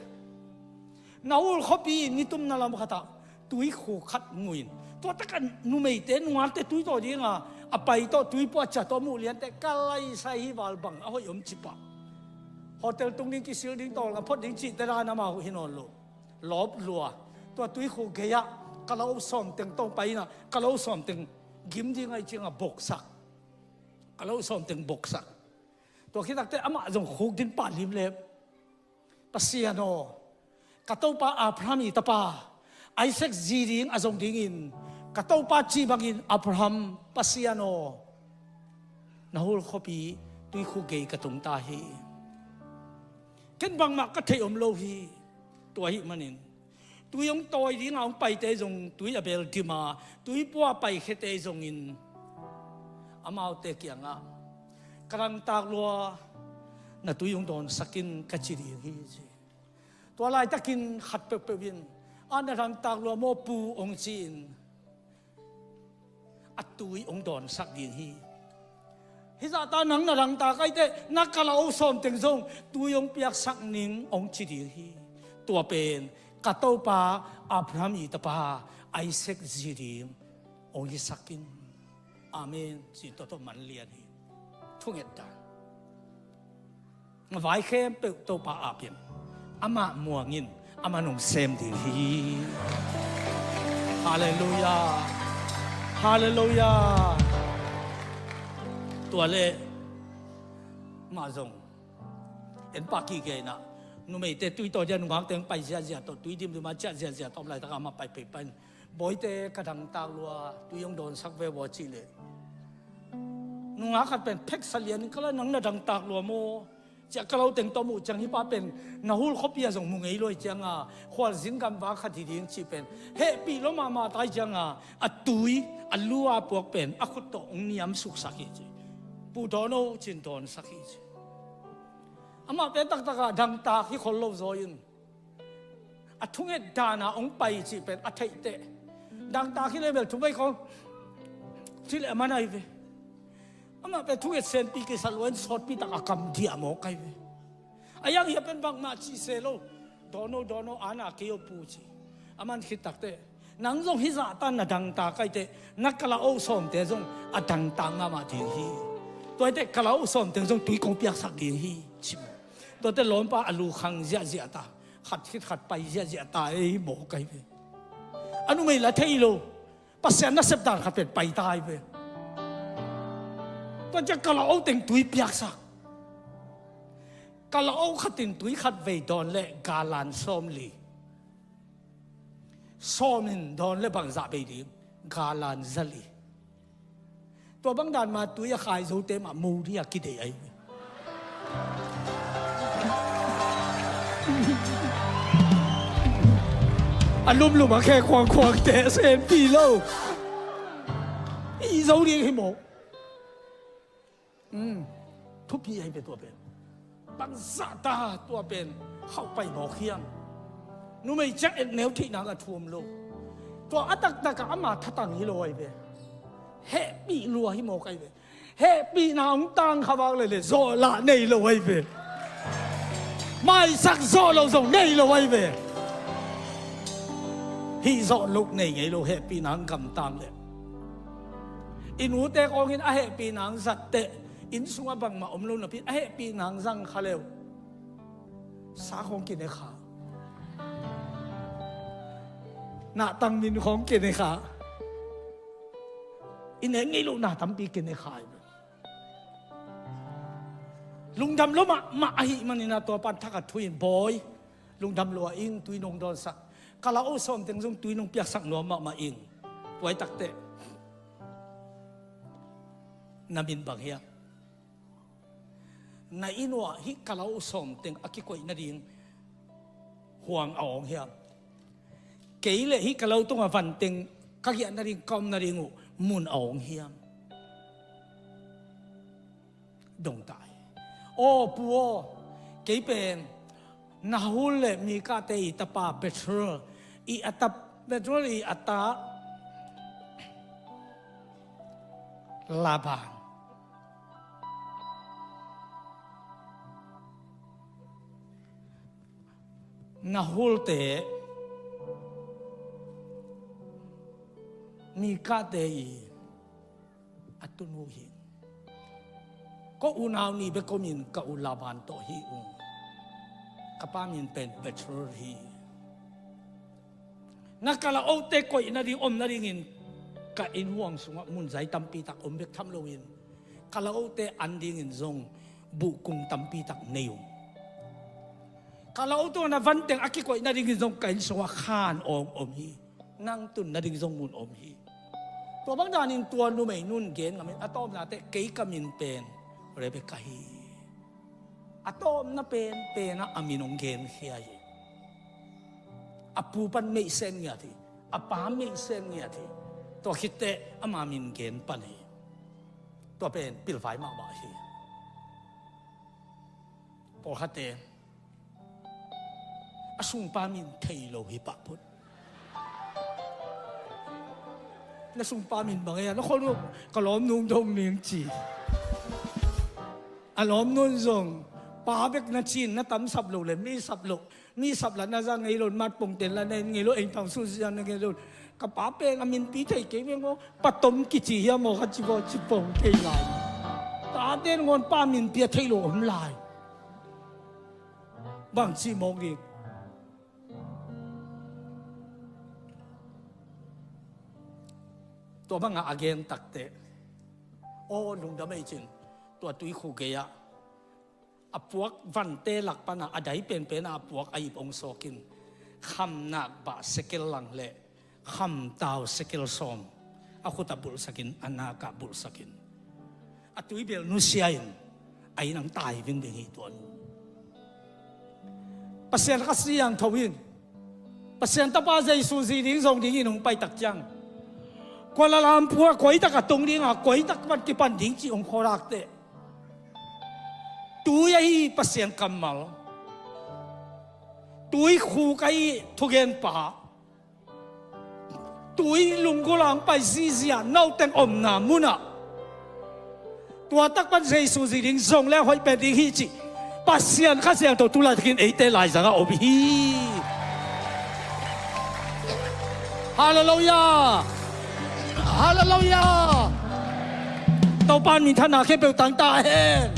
Nahul khuapi in nitumna lam khat ah tuikhuk khat mu in, tua tak a numeite nungakte tui tawh ding a, a pai tawh, tui puah cia tawh muh lian teh, ka laisai hi val, bang a hoih om ci pah. Hotel tung ding, kisil ding, tawlnga phot ding cihte dan amau hi nawn lo. Lawp lua. Tua tuikhuk gei ah ka lo sawm teng tawh pai in a, ka lo sawm teng gim ding ahih ciang a boksak. Ka lo sawm teng boksak. Tua khit tak teh amah zong khuk ding pah limlem. Pasian aw, ka topa Abraham i tapa Isaac zi ding a zong dingin ka topa cih bangin, Abraham, Pasian aw, Nahul khuapi tuikhuk gei ka tung ta hi. Ken bangmah ka theih om lo hi. Tua ahih manin tui hong tawi ding a hong paite zong tui a bel dim a, tui puah paikhete zongin amaute kiangah, ka dangtak lua, na tui hong dawnsak in, ka ci ding hi, ci. Tua laitakin khat peuhpeuh in, a, na dangtak lua maw pu, hong ci-in a tui hong dawnsak ding hi. Hih zahta nang na dangtak ahih teh, na ka lo sawm teng zong tui hong piaksak ning, hong ci ding hi. Tua pen ka topa Abraham i tapa Isaac zi ding hong hisak in. Amen. Ci tawh tawh man lian hi. Thunget dan. Vai khempeuh Topa ap in, amah muang in, amah nong sem ding hi. Halleluiah. Halleluiah. Tua leh mah zong en pah kik kei in a, numeite tui tawh ding a, nungakte hong pai ziahziah tawh, tui dimdim a ciah ziahziah tawh om laitak a, amah pai pei pai in, Bawite, ka dangtak lua, tui hong dawnsak ve aw, cih leh, nungak khat pen pheksa lian in, ka la, nang na dangtak lua maw? Ciah ka lo teng tawh muh ciang, hih pa pen Nahul khuapi ah zong mu ngei lo ahih ciang a, khualzin gamvak khat hi ding cih pen hehpih lua mahmah ta ahih ciang a, a tui, a lu a puak pen a khut tawh hong niamsuksak hi, ci. Pu, dawn o, ci-in dawnsak hi, ci. Amah pen taktak a dangtak hi khol lo zaw in, a thunget dan a hong pai cih pen a theih teh, dangtak hi leh bel thupei khawng ci leh a man ahi ve. Amah pen thunget senpi kisa lua in, sawtpi tak a kam diah mawk ahi ve. A yang hia pen bangmah cih se lo. Dawn o, dawn o, an a kei o pu, ci. A man khit tak teh, nang zong hih zahta na dangtak ahih teh, na ka la o sawmte zong a dangtak mahmah ding hi. Tua ahih teh ka la o sawm teng zong tui kong piaksak ding hi, ci maw. Tua teh lawmpa a lu khang ziahziah ta, khat khit khat pai ziahziah ta, ei, mawk ahi ve. A numei la thei lo, Pasian nasep dan khat pen pai ta ahi ve. Tua ciang ka la o teng tui piaksak. Ka la o khat in tui khat vei dawn leh galan sawmli. Sawm in dawn leh bangzah bei ding? Galan zali. Tua bang dan ma tui a khai zote mah mo ding a kideih ahi. A lumlum a khe khuangkhuangte a senpi lo. I zo ding hi maw? Um, thupi ahi ve tua pen. Bangzah ta tua pen khauh pai mawk hiam? Numei ciang et neu theihna a thu om lo. Tua a taktak a ama thatang hi lo ahi ve. Hehpih lua hi mawk ahi ve. Hehpihna hong tang kha vak leh leh zawh lah nei lo ahi ve. Maisak zawh lo zong nei lo ahi ve. Hih zawh loh nei ngei lo, hehpihna hong gamtang leh. I nute khawng in a hehpihna hong zat teh, inn sungah bangmah om lo napi in a hehpihna hong zang kha leh, sa khawng kine kha, nahtang min khawng kine kha, i nek ngei loh na tampi kine kha. Lungdam lua mahmah ahih manin a tua pan thak a thu in, Bawi, lungdam lua ing, tui nong dawnsak. Ka la o sawm teng zong tui nong piaksak nuam mahmah ing. Tua ahih tak teh na min bang hiam? Na inn uah hih ka la o sawm teng a kikoih nading huang a awng hiam? Kei leh hih ka lo tungah van teng ka giah nading, ka om nading uh mun a awng hiam? Dong ta hi. Aw pu aw, kei pen Nahor le Milkah te i tapa Bethuel i a ta, Bethuel i a ta Laban. Nahor te Milkah te i a tunu hi. Ko unau nih bek om in ka u Laban tawh hi ung. Ka pa min pen Bethuel hi. Na kalaote koih nading om nadingin ka inn huang sungah munzai tampi tak om bek tham loin, kalaote an dingin zong buhkung tampi tak nei ung. Kalaote na vanteng a kikoih nadingin zong ka inn sungah khan awng om hi. Nang tun nading zong mun om hi. Tua bang danin tua numei nun gen ngamin a tawpna teh kei ka min pen Rebekah hi. A tawpna pen penah a min hong genkhia hi. A pu pan meihsen ngiat hi. A pa meihsen ngiat hi. Tua khit teh ama min gen pan hi. Tua pen pilvai mahmah hi. Pawlkhatte a sungpa min thei lo hi pah phot. Na sungpa min bang e a na khol uh ka lawmnu dong ning ci. A lawmnu zong pa bek na cin na tam sap lo le mi sap lo. Mi sap la na za ngei lo, mat pongten la na en ngei lo, eng tang su zia na ngei lo. Ka pa pen a minpi thei kei veng aw, Pa Tom kici hiam aw kha ci vaw ci pong thei lai. Taten ngawn pa minpi a thei lo om lai. Bang ci mawk ding. Tua bangah a gen takteh aw lungdam ei cin, tua tuikhu gei-ah a puak vante lak panah a dai penpenah a puak a ip hong sawkin, khamnak bah sekel lang le khamtau sekel sawm a khutah bulhsakin, a nakah bulhsakin, a tuibel nusia in a inn ang tai vingving hi tuan. Pasian Kha Siangtho in Pasian Tapa Jesu zi ding zong dingin hong paitak ciang, Kuala Lumpur ah koitak a tung dinga koitak pan kipan ding cih hong khualak teh, tui ahi Pasian kammal, tui khuk ahi thugenpa, tui lunggulh ang pai zizia nauteng omna munah tua tak pan Jesu zi ding zong le hoih pen ding hi cih Pasian Kha Siangtho tu laitakin eite laizangah om hi. Halleluiah. Halleluiah. Topa in minthanna khempeuh tang ta hen.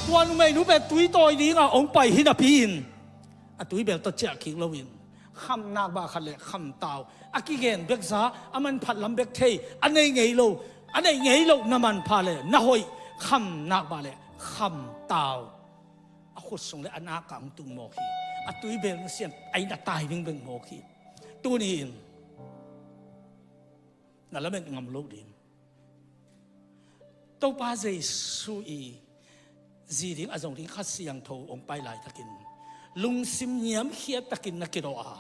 Tua numeinu pen tui tawi dinga hong pai hi napi-in a tuibel tawh ciah kik loin khamnak bah khat le khamtau a kigen bekza a manphat lam bek thei a nei ngei lo, a nei ngei lo na manpha le na hoih khamnak bah le khamtau a khut sung le a nakah hong tung mawk hi. A tuibel nusia in a tai vingveng mawk hi. Tuni-in na lamet ngam lo ding. Topa Jesu i zi ding a zong ding Kha Siangtho hong pai laitakin lungsim niamkhiat takin na kidawh a,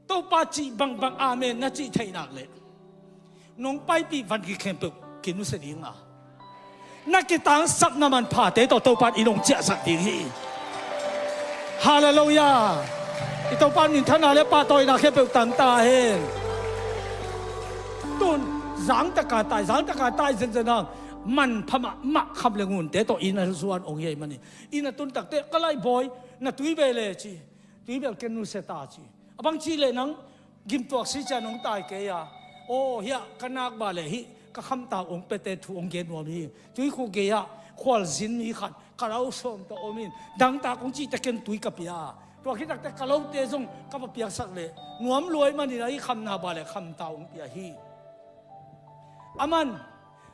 Topa cih bangbang amen na cih theih nak leh nong paipih van kikhempeuh kinusia ding a, na kitangsapna manphate tawh Topa in hong ciahsak ding hi. Halleluiah. I Topa in minthanna le pahtawina khempeuh tang ta hen. Tun zangtaka tai, zangtaka tai zenzen a manpha mahmah kham le ngunte tawh inn a zuan hong hi ahih manin, inn a tun takteh ka laibawi na tuibel e ci, tuibel ken nusia ta ci. A bang ci leh nang gimtuak si cia nong tai kei a, aw hiah ka nakbah le hih ka khamtau hong piate thu hong gen nuam hi. Tuikhuk gei-ah khualzin mi khat ka lau sawm tawh om in dangtak hong cihte ken tui ka pia a, tua khit takteh ka lote zong ka va piaksak leh nuam lua ahih manin a hih khamnak bah le khamtau hong pia hi. Aman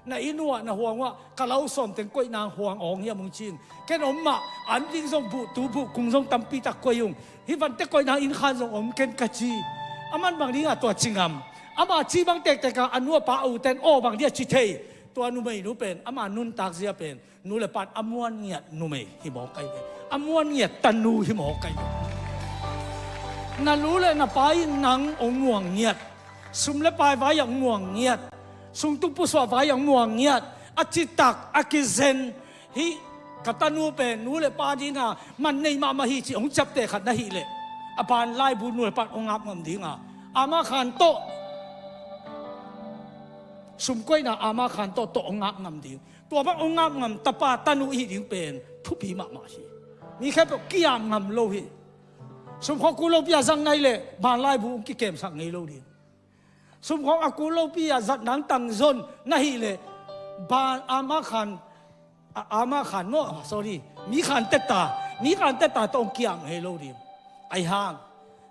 na inn uh ah na huang uh ah ka lau sawm teng koihna huang awng hiam hong ci-in, ken om mah an ding zong buhtu buhkung zong tampi tak koih ung, hih vante koihna inn khan zong om ken ka ci. Aman bang dingah tua ci ngam? Ama ci bang tektek a, a nu a pa a ute in aw bang dia ci thei? Tua numeinu pen ama nuntak zia pen nu le pa in a muan ngiat numei hi mawk ahi ve. A muan ngiat tanu hi mawk ahi ve. Na nu le na pa in nang hong muang ngiat. Sum le pai vai ah hong muang ngiat. Sungtuk pusuah vai ah hong muang ngiat. A citak a kizen hi. Ka tanu pen nu le pa dingin a man nei mahmah hi ci hong ciapteh khat na hih leh, a ban laibu nu le pa in hong ap ngam ding a, ama khan tawh sumkoihna ama khan tawh tawh hong ap ngam ding. Tua bang hong ap ngam tapa tanu i hih ding pen thupi mahmah hi. Mi khempeuh kiam ngam lo hi. Sumkhawng kul lopi a zang na hih leh ban laibu hong kikemsak ngei lo ding. Sumkhawng a kul lopi a zat nang tangzon na hih leh ban ama khan, a, ama khan maw, ah, sorry, mi khan tetta, mi khan tetta tawh hong kiam ngei lo ding. Ahi hang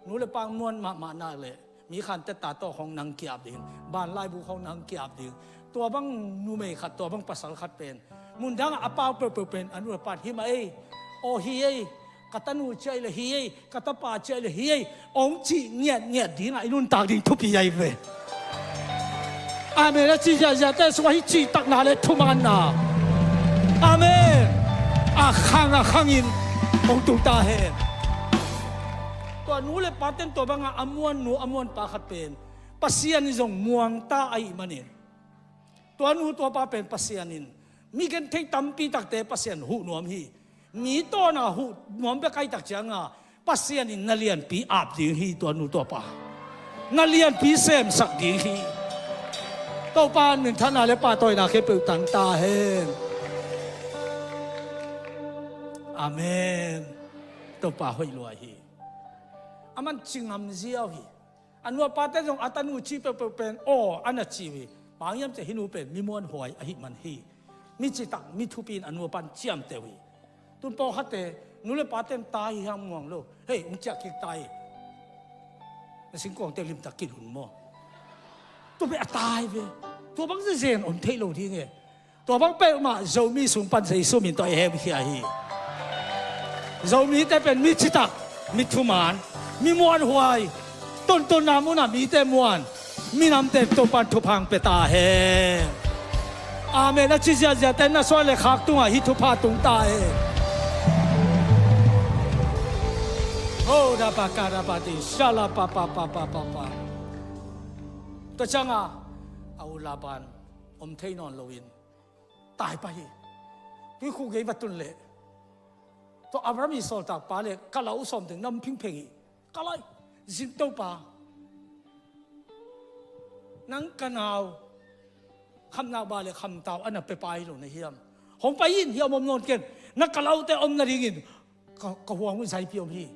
nu le pa muan mahmah nak leh mi khan tetta tawh khawng nang kiap ding, ban laibu khawng nang kiap ding. Tua bang numei khat, tua bang pasal khat pen mundang a pau peuhpeuh pen a nu le pa in hi mah ei, aw hi ei, ka tanu ciah le hi ei, ka tapa ciah le hi ei, hong cih ngiatngiat dingah i nuntak ding thupi ahi ve. Amen. A ci ziahziahte sungah hih cihtakna le thumaanna, amen, a khang a khangin hong tung ta hen. Tua nu le pa ten tua bangah a muan nu a muan pa khat pen Pasian in zong muangta ahih manin, tua nu tua pa pen Pasian in, mi genthei tampi takte Pasian huh nuam hi. Mi tawna huh nuam bek ahih tak cianga Pasian in na lianpi ap ding hi. Tua nu tua pa na lianpi semsak ding hi. Topa in minthanna le pahtawina khempeuh tang ta hen. Amen. Topa hoih lua hi. A man ci ngam ziau hi. A nu a pate zong a tanu ci peuhpeuh pen aw a na ci uh hi. Bang hiam cih leh hih nu pen mi muanhuai ahih man hi. Mi citak, mi thupi in a nu a pa in ciamteh uh hi. Tun pawlkhatte nu le pate in ta hi hang muang lo. Hei, hong ciah kik ta hi. Na singkuangte limtak kilhun maw? Tua pen a ta hi ve. Tua bang zezen om thei lo ding e. Tua bang peuhmah Zomi sung pan Jesu min tawh i hemkhia hi. Zomite pen mi citak, mi thumaan, mi muanhuai, tuntun a munah mite muan, minamte Topan thupha hong pia ta hen. Amen. A ci ziahziahte na suan le khak tungah hih thupha tung ta hen. Ho da pa ka da pa di sha la pa pa pa pa pa pa. Tua cianga a u Laban om thei nawn loin tai pah hi. Tuikhuk gei va tun leh tua Abraham ii sawltak pa le ka lau sawm teng nam phingpheng hi. Ka lai, zin Topa, nang ka nau khamnau ba le khamtau a na pia pa hi lo na hiam? Hong pai in, hih a om om nawn ken. Na ka laute om nadingin ka, ka huang uh zaipi om hi.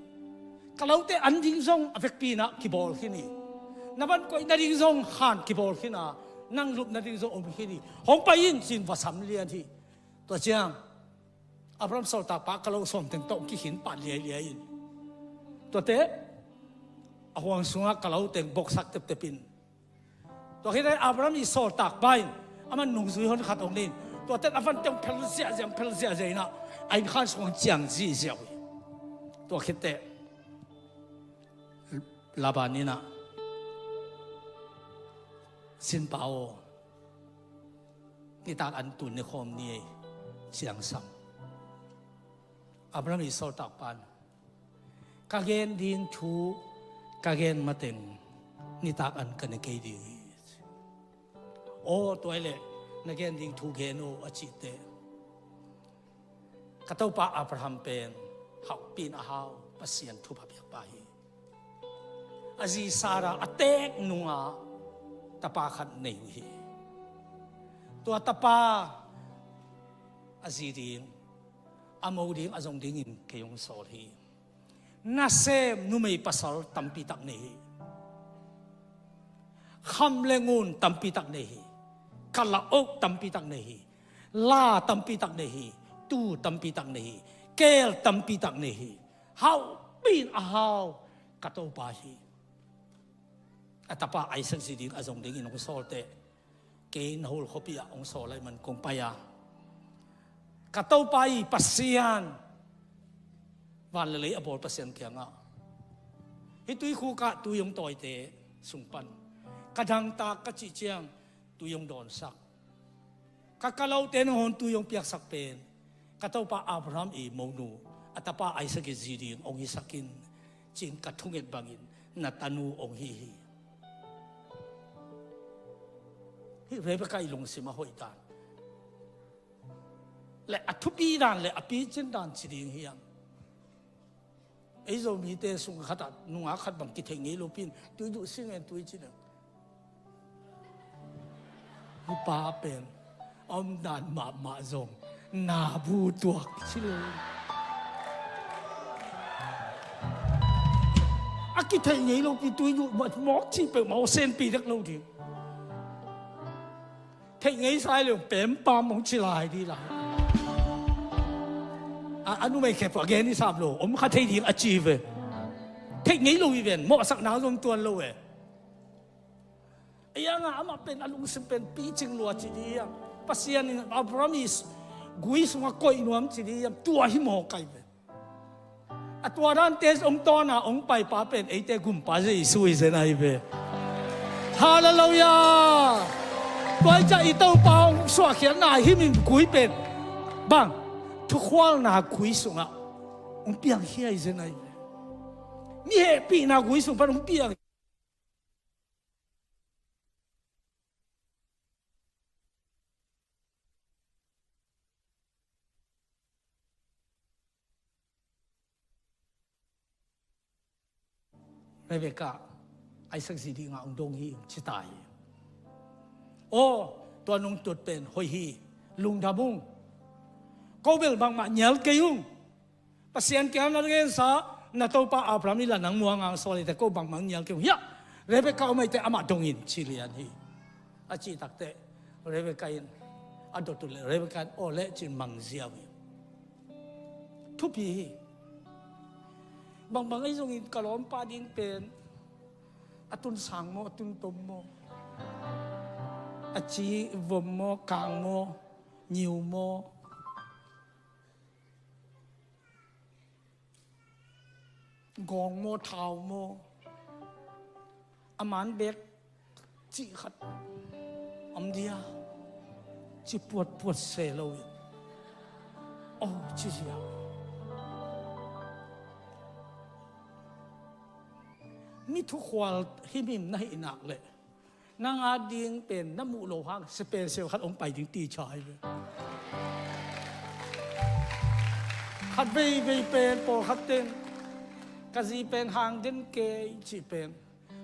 Ka laute an ding zong a vekpi inah kibawl khin hi. Na van koih nading zong han kibawl khin a, nang lup nading zong om khin hi. Hong pai in, ci-in va sam lian hi. Tua ciang Abraham sawltak pa ka lau sawm teng tawh kikhin pah liailiai in, tuate a huang sungah ka lau teng boksak teptep in, tua khit teh Abraham ii sawltak pa in amah nungzui hon khat hong nei in, tua teh a van teng phel ziahziah, phel ziahziah inah a innkhan sung hong ciang ziahziah uh hi. Tua khit teh Laban inah, sinpa aw, nitak an tun ni khawm ni ei, ciangsam. Abraham ii sawltak pa in, ka gen ding thu ka gen mateng nitak an ka ne kei ding hi. Aw, tua hi leh na gen ding thu gen aw, a cih teh ka topa Abraham pen hauhpi in a hau Pasian thupha piak pa hi. A zi Sarah a teek nungah tapa khat nei uh hi. Tua tapa a zi ding, a mo ding, a zong dingin kei hong sawl hi. Nasem numei pasal tampi tak nei hi. Kham le ngun tampi tak nei hi. Kalaoh tampi tak nei hi. La tampi tak nei hi. Tu tampi tak nei hi. Keel tampi tak nei hi. Hauhpi in a hau ka topa hi. A tapa Isaac zi ding, a zong dingin hong sawl teh, kei Nahor khuapi ah hong sawl ahih man kong pai a, ka topa ii Pasian, van le lei a bawl Pasian kiangah, hih tuikhuk ah tui hong tawite sung pan ka dangtak ka cih ciang tui hong dawnsak. Ka, ka laute nangawn tui hong piaksak pen ka topa Abraham ii monu, a tapa Isaac ii zi ding hong hisak in, ci-in ka thunget bangin na tanu hong hi hi. Hih Rebekah ii lungsim a hoih dan. Le a thupi dan le a picin dan ci ding hiam? Ei Zomite sung khatah nungak khat bang kitheih ngei lopi in tui duh sing en tui ci ding. Hi pa pen a om dan mahmah zong na bu tuak ci lo. A kitheih ngei lopi tui duh mawk cih peuhmah aw senpi dek lo ding. Theih ngei sai lo pempam hong ci lai di lai. A, a numei khe pua gen i sap lo om kha thei ding a ci ve. Theih ngei lo i ven mawhsak nang zong tuan lo e. Ei anga amah pen a lungsim pen picing lua ci di hiam? Pasian in Abraham i gui sungah koih nuam ci di hiam? Tua hi mawk ai ve. A tua dan test ong tawna ong paipa pen eite gumpa Jesu hi zen ahi ve. Halleluiah. Tua i ca i Topa ong suahkhiatna himhim gui pen bang thukhualna gui sungah ong piangkhia hi zen ahi ve. Mi hehpihna gui sung pan ong piang. Rebekah, Isaac zi dinga ong dong hi ong ci ta hi. Aw, tua nungtut pen hoih hi. Lungdam ung. Ko bel bangmah nial kei ung. Pasian kiang na gensa na topa Abraham i la nang muang ang sawl ite ko bangmah nial kei ung. Hiah, Rebekah om aite amah dongin ci lian hi. A cih takteh Rebekah in a dot uh le Rebekah in aw leh cin mang ziau hi. Thupi hi. Bangbang ei zongin ka lawmpa ding pen a tun sang maw, a tun tom maw, a ci vom maw, kang maw, nyiu maw, gawng maw, thau maw, a man bek cih khat om dia, ci puatpuat se lo in. Oh, ci zia. Mi thukhual himhim na hih nak leh nang a ding pen na muh lo hang special khat hong pai ding ti cha hi ve. Khat veivei pen pawlkhat ten ka zi pen hang den kei cih pen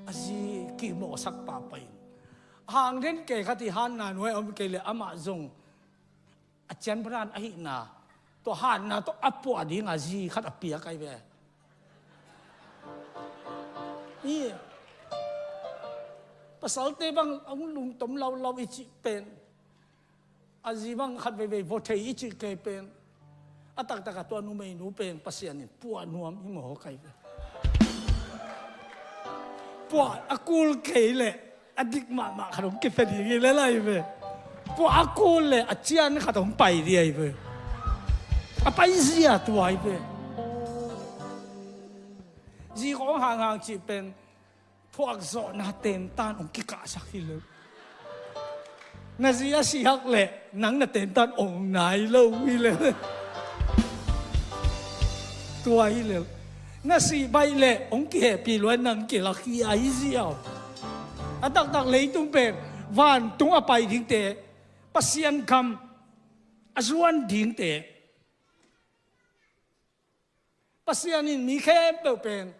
a zi kimawhsak pahpah in hang den kei khat i hanna nuai om kei le amah zong a cian baran ahihna tua hanna tawh a puah dinga zi khat a piak ai ve. I pasalte bang a hong lungtom laulau i cih pen a zi bang khat veivei vua thei i cih kei pen a taktak a tua numeinu pen Pasian in puah nuam hi maw kai ve. Puah a kul kei leh a dik mahmah khat hong kipia ding hi lel ai ve. Puah a kul leh a cian khat hong pai ding ai ve. A pai zia tua ai ve. Zi kong hanghang cih pen phuakzawhna tentan hong kikahsak hi lel. Na zi a sihak leh nang na tentan ong nai lo hi lel. Tua hi lel. Na sih baih leh hong kihehpih luai nang kilak hi a hi ziau. A taktak leitung pen vantung a pai dingte, Pasian gam a zuan dingte, Pasian in mi khempeuh pen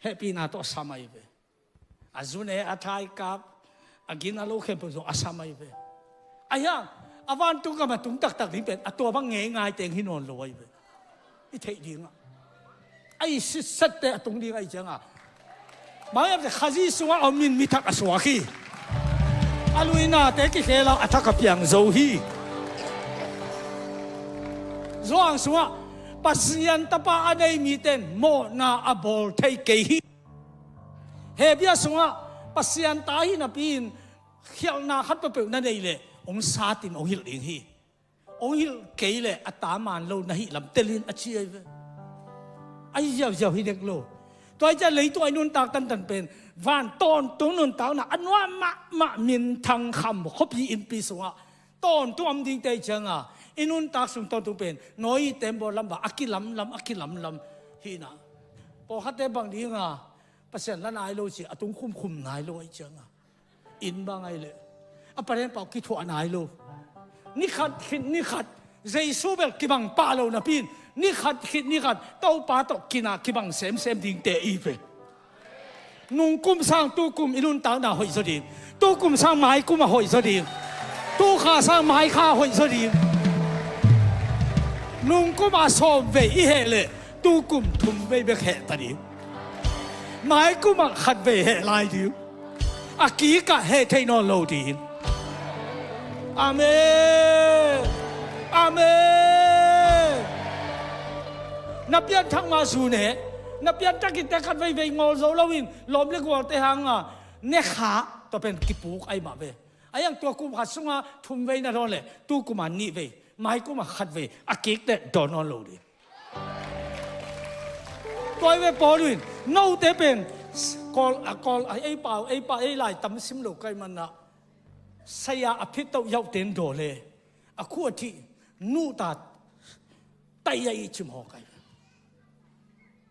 hehpihna tawh a sam ahi ve. A zune a thaikap a gin a lo khempeuh zong a sam ahi ve. Ahi hang a vantung gam a tung taktak ding pen a tua bang ngeingai teng hi nawn lo ahi ve. I theih dingah a i sitsette a tung ding ahi cianga Mangngilhte Khazih sungah a om in mi thak a suak hi. A luinate kikhela a thak a piang zo hi. Johan sungah Pasian Tapa a nei mite in mawhna a bawl thei kei hi. Hebru sungah Pasian ta hi napi in khialhna khat peuhpeuh na nei leh hong satin hong hilh ding hi. Hong hilh kei leh a ta maan lo na hih lam telin a ci ahi ve. Ahi ziauziau hi dek lo. Tua hi ciah leitung a i nuntak tantan pen van tawntung nuntakna a nuam mahmah minthang kham khuapi innpi sungah tawntung om dingte ahi cianga i nuntak sung tawntung pen nawi tembaw lam bang a kilamlam a kilamlam hihna. Pawlkhatte bang dinga Pasian la nai lo ci a tung khumkhum nai lo ahi cianga inn bang ahi leh a paren pau kithuah nai lo. Ni khat khit ni khat Jesu bel kibang pah lo napi in, ni khat khit ni khat Topa tawh kinah kibang semsem dingte i ve. Nungkum sang tukum i nuntakna hoih zaw ding. Tukum sang maikum a hoih zaw ding. Tukha sang maikha hoih zaw ding. Nungkum a sawm vei i heh leh tukum thum vei bek heh ta ding. Maikum ah khat vei heh lai ding. A kikah heh thei nawn lo ding. Amen. Amen. Na pianthak ma zu ne. Na pianthak in te khat veivei ngawl zo loin lawm le gualte hanga ne kha tua pen kipuk ai mah ve. A iang tua kum khat sunga thum vei na dawn le tu kuma nih vei, mai kuma khat vei a kik le dawn nawn lo ding. Tua i ve Paul in note pen kawl a kawl a ei pau ei pa ei lai tam sim lo kai manah saya a phit toh yauhte in daw le a khu a thih nuhta taia i chim haw kai.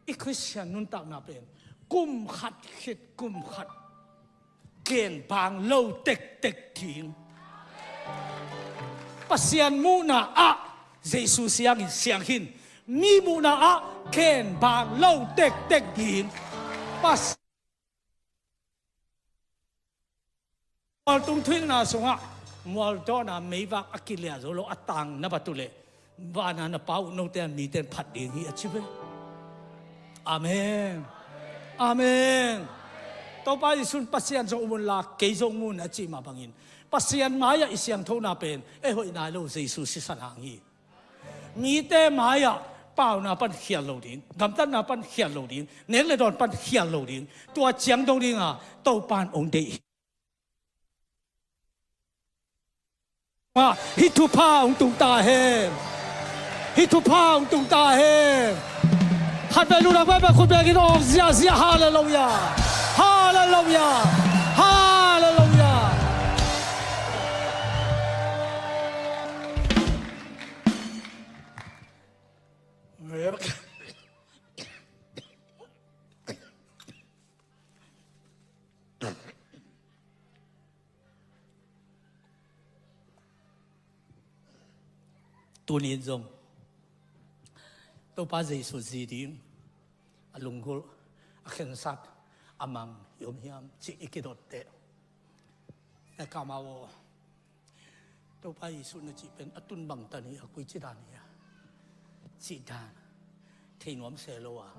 I Khristian nuntakna pen kum khat khit kum khat genbang lo tektek ding. Pasian muhna ah Jesu siangin siang hin mi muhna ah genbang lo tektek ding. Pas mualtung thuinna sungah mualdawhna meivak a kiliah zo lo a tang na bat uh leh vana na Pa uh note a mite in phat ding hi a ci ve. Amen. Amen. Topa Jesu'n Pasian zong um unla kei zong um un a cih mah bangin Pasian mai-ah i siangthona pen ei hoih nai lo Jesu sisan hang hi. Mite mai-ah pauna pan khial lo ding, gamtatna pan khial lo ding, nek le dawn pan khial lo ding, tua ciang dong dinga Topa'n ong deih hi. Hih thupha hong tung ta hen. Hih thupha hong tung ta hen. Khat vei lu lam vei pen khut bengin awng ziahziah. Halleluiah. Halleluiah. Halleluiah. Tuni in zong Topa Jesu zi ding a lunggulh a khensat a mang i om hiam cih i kidot teh. Na kama aw Topa Jesu na cih pen a tun bangtan hi a koi ci dan hi a cih dan thei nuam se lo a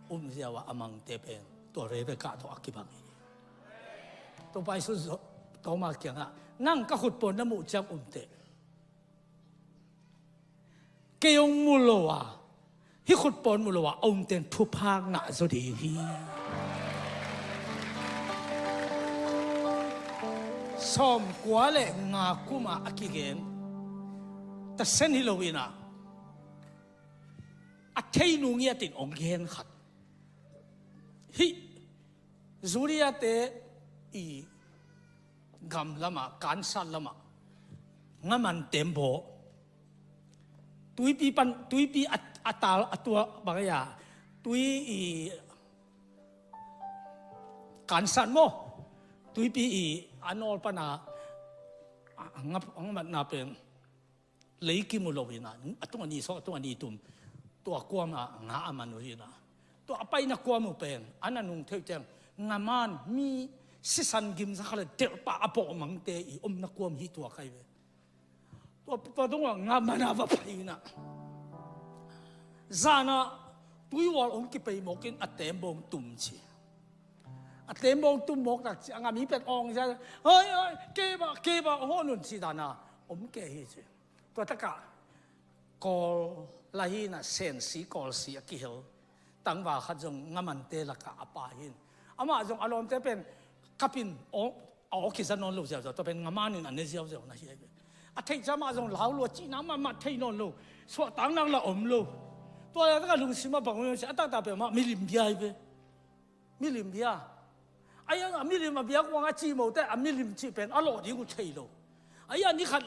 um ziau a a mangte pen tua Rebekah tawh a kibang hi. Topa Jesu Toma kiangah nang ka khutpawn na muh ciang um teh. Kei hong mu lo a hih khutpawn mu lo a a umten thupha ngah zaw ding hi. Sawmkua le nga kuma a kigen tasen hi lo inah a thei nu ngiatin hong gen khat. Hih Judea-te i gam lamah kansat lamah ngaman tembaw tuipi pan tuipi a, a tal a tua bangaya tui i kansat maw tuipi i a nawl pana a, a, a ngamatna pen lei kimu lo hina a tung a ni sawh a tung a ni tum tua kuama nga a man uh hina tua a paina kuam uh pen a na nung theuh ciang ngaman mi sisan gimza kha le delhpa a bawh mangte i omna kuam hi tua kai ve. Tua tua dongah nga mana va pai inah zana tuiwal hong kipei mawkin a tembawng tum ci a tembawng tum mawk tak ci a nga mi pen awng zia hoi hoi keba keba hong hon un ci dana om ke hi ci. Tua takah kawl lahinah sensi kawlsi a kihel tangval khat zong ngamante lakah a pa hin amah zong a lawmte pen kapin a aw kiza nawn lo ziauziau tua pen ngamanin a ne ziauziau na hi ahi ve. A theih ciang amah zong lau lo a cihna mahmah thei nawn lo suahtaknak la om lo. Tua le takah lungsim a bang om si a taktak pen amah milim bia hi ve. Milim bia. Ahi a milim a biak uang a cihmote a milim cih pen a lawh ding uh thei lo. Ahi a ni khat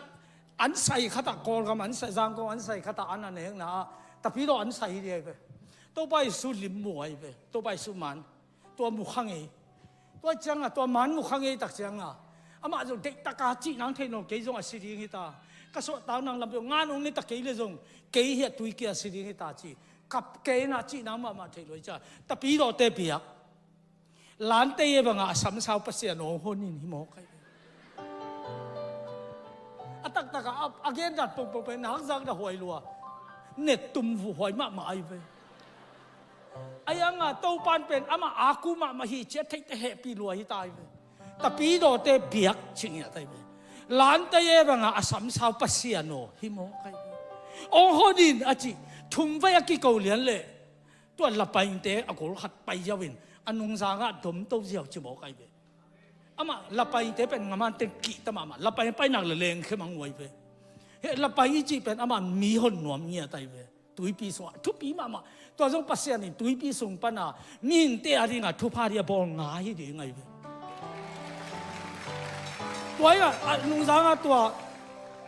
an sai khatah Kawlgam an sai Zangkong an sai khatah an a nekna ah tapidaw an sai hi ding ahi ve. Topa Jesu lim mu ahi ve. Topa Jesu man tua mu kha ngei. Tua cianga tua man mu kha ngei tak cianga Amah zong deihtak a cih nang thei nawn, kei zong a si ding hi ta. Ka suahtak nang lam peuh ngan hong ne ta kei leh zong kei hi a tui kia si ding hi ta ci. Kap kei na cih nang mahmah thei lo hi cia. Tapidawte biak Lante ye bangah a samsau Pasian aw hong hon in hi mawk ai ve. A taktak a, a, a gen dan pongpong pen na hakzak na huai lua. Net tum vuh huai mahmah ai ve. Ai anga Topan pen amah a ku mahmah hi cia theihte hehpih lua hi ta ai ve. Tapidawte biak cih ngiat ai ve. Lante ye bangah a samsau Pasian aw hi mawk ai ve. Aw hon in a cih thum vai a kiko lian leh. Tua lapainte a gol khat pai ziau in a nungzangah domto ziau ci mawk ai ve. Amah lapainte pen ngaman teng kihta mahmah, lapai painak le lengkhe mang uai ve. He lapai i cih pen amah mi hon nuam ngiat ai ve. Tuipi sungah thupi mahmah. Tua zong Pasian in tuipi sung pana mihingte a dinga thupha dia bawl ngai hi ding ai ve. Tua a nungzangah tua,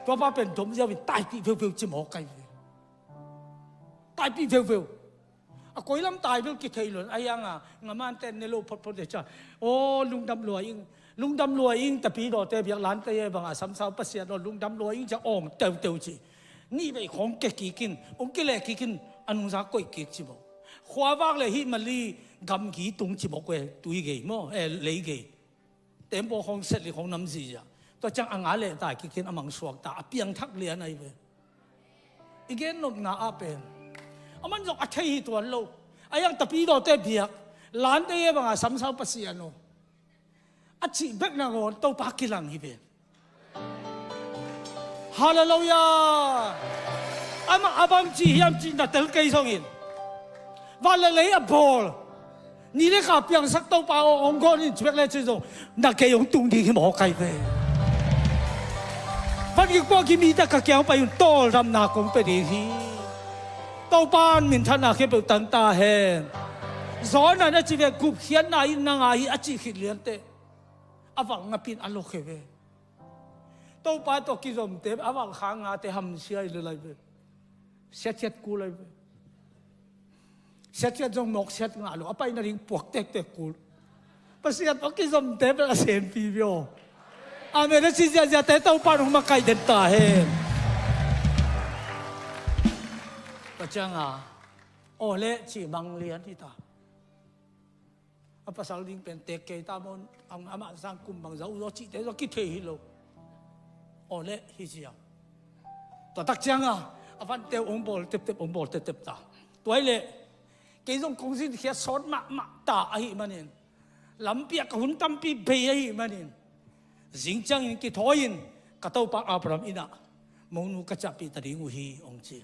tua pa pen dom ziau in taipih veuveu ci mawk ai ve. Taipih veuveu. A koi lam tai bel kithei lo in, ai anga ngaman ten ne lo photphot le cia. Aw, lungdam lua ing. Lungdam lua ing, tapidawte biak Lante ye bangah samsau Pasian aw lungdam lua ing cia awng teuteu ci. Nih vei khawng ke kikin, ong kileh kikin, a nungza koih kik ci bawk. Khuavak le hih Mali gamgi tung ci bawk ve, tui gei maw, eh, lei gei. Tembaw khawng set li khawng nam zizia. Tua ciang a nga leh tai kikin a mangsuak ta, a piangthak lian ai ve. I gen nopna ah pen a man zong a thei hi tuan lo. A yang tapidawte biak Lante ye bangah samsau Pasian aw a cih bek nangawn Topa kilang hi ve. Halleluiah. Amah a bang ci hiam cih na tel kei zongin van le lei a bawl ni le kha piangsak Topa aw hong gawn in ci bek le ci zong na kei hong tung ding hi mawk ai ve. Van kik puak hi mi tak ka kiang pai un tawldamna kong pia ding hi. Topa in minthanna khempeuh tang ta hen. Zawhna na ci ve gupkhiatna in na ngai hi a cih khit liante a valh ngapin a lok he ve. Topa tawh kizomte a valh kha ngate hamsia hi le lai ve. Siathiat kul lai ve. Siathiat zong mawk siat ngah lo a paina ding puak tektek kul. Pasian tawh kizomte bel a senpi vio. Amen a ci ziahziahte Topa in hong makaih den ta hen. Tua cianga aw leh ci mang lian hi ta. A pasal ding pen tek kei ta maw, amah sang kum bang za uh zaw cihte zaw kithei hi lo. Aw leh hi ziau. Tua tak cianga a vante uh hong bawl teptep, hong bawl teptep ta. Tua hi leh kei zong kong zinkhiat sawt mahmah ta ahih manin, lampi ah ka hun tampi bei ahih manin, zing ciangin kithawi-in ka topa Abraham innah monu ka ciahpih ta ding uh hi hong ci.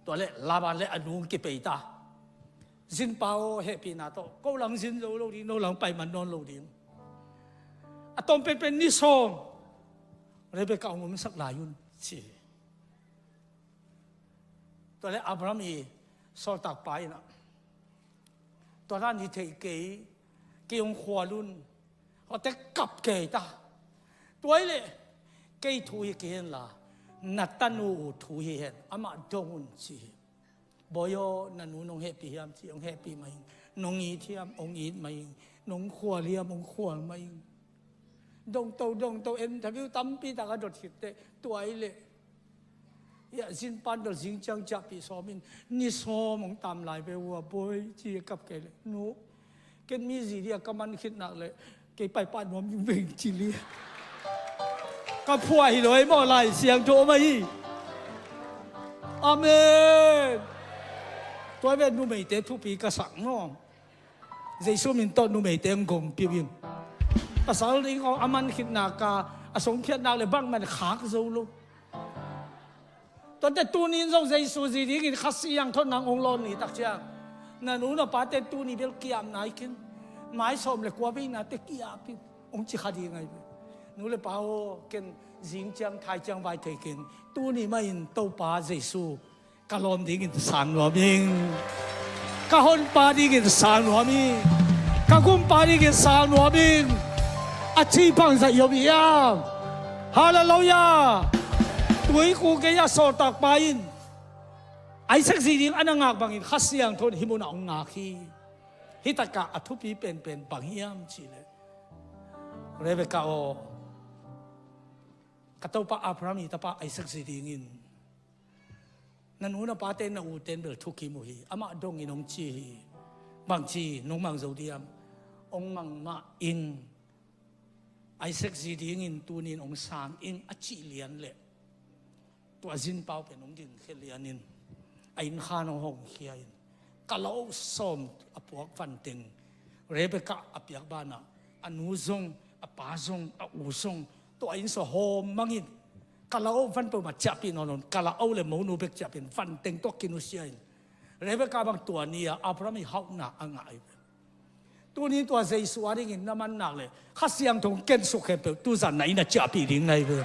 Tua leh Laban le a nu kipei ta. Zinpa aw hehpihna tawh ko lang zin zo lo ding, no lang pai man nawn lo ding. A tawm penpen ni sawm Rebekah hong omsak lai un ci. Tua leh Abraham i sawltakpa innah tua dan hi thei kei, kei hong khual un. Hawte kap kei ta. Tua hi leh kei thu hi kei henla na tanu uh thu hi hen, amah dong un ci hi. Bawi aw, na nu nong hehpih hiam ci, hong hehpih mah ing. Nong it hiam, hong it mah ing. Nong khual hiam, hong khual mah ing. Dongto dongto interview tampi tak a dot khitteh tua hi leh Hiah zinpan bel zing ciang ciahpih sawm in ni sawm hong tam lai ve uh a bawi ci a kap kei leh nu, ken mi zi dih a ka man khit nak leh kei paipah nuam veng ci li. Ka phuah hi lo ei maw, Lai Siangtho om ahi. Amen. Tua ve numeite thupi ka sak maw. Jesu min tawh numeite hong gompiu in. Pasal ding hong a man khit nak a, a songkhiat nak le bangman khak zo lo. Tuate tuni in zong Jesu zi dingin Kha Siangtho nang hong lawn ni tak ciang na nu na pate tuni bel kiam nai kin, mai sawm le kua veinate kiap in hong ci kha ding ahi ve. Nu le pa aw, ken zing ciang thai ciang vai thei kin, tuni mah in Topa Jesu ka lawm dingin sang nuam ing. Ka honpa dingin sang nuam ing. Ka gumpa dingin sang nuam ing. A ci bangzah i om hiam? Halleluiah. Tuiku gei a sawltakpa in Isaac zi ding a na ngak bangin Kha Siangtho in hih munah hong ngak hi. Hih takah a thupi penpen bang hiam cihleh, Rebekah aw, Ka topa Abraham i tapa Isaac zi dingin na nu na pate na uten bel thukim uh hi. Amah dongin hong ci hi. Bangci nong mang zo diam? Hong mang mah in, Isaac zi dingin tunin hong sang ing a cih lian leh, tua zinpau pen hong dingkhia lianin a innkhan hong hongkhia in, kalau sawm a puak vanteng Rebekah a piak banah a nu zong, a pa zong, a u zong, tua inn sua hawm mangin, kalau van peuhmah ciahpih nawn lo in, kalau le monu bek ciahpih in, vanteng tua kinusia in, Rebekah bang tua ni-a Abraham i hauhna a ngah hi. Tuni tua Jesu a dingin na man nak le Kha Siangtho hong kensuk khempeuh tuzan na inn a ciahpih ding na hi ve.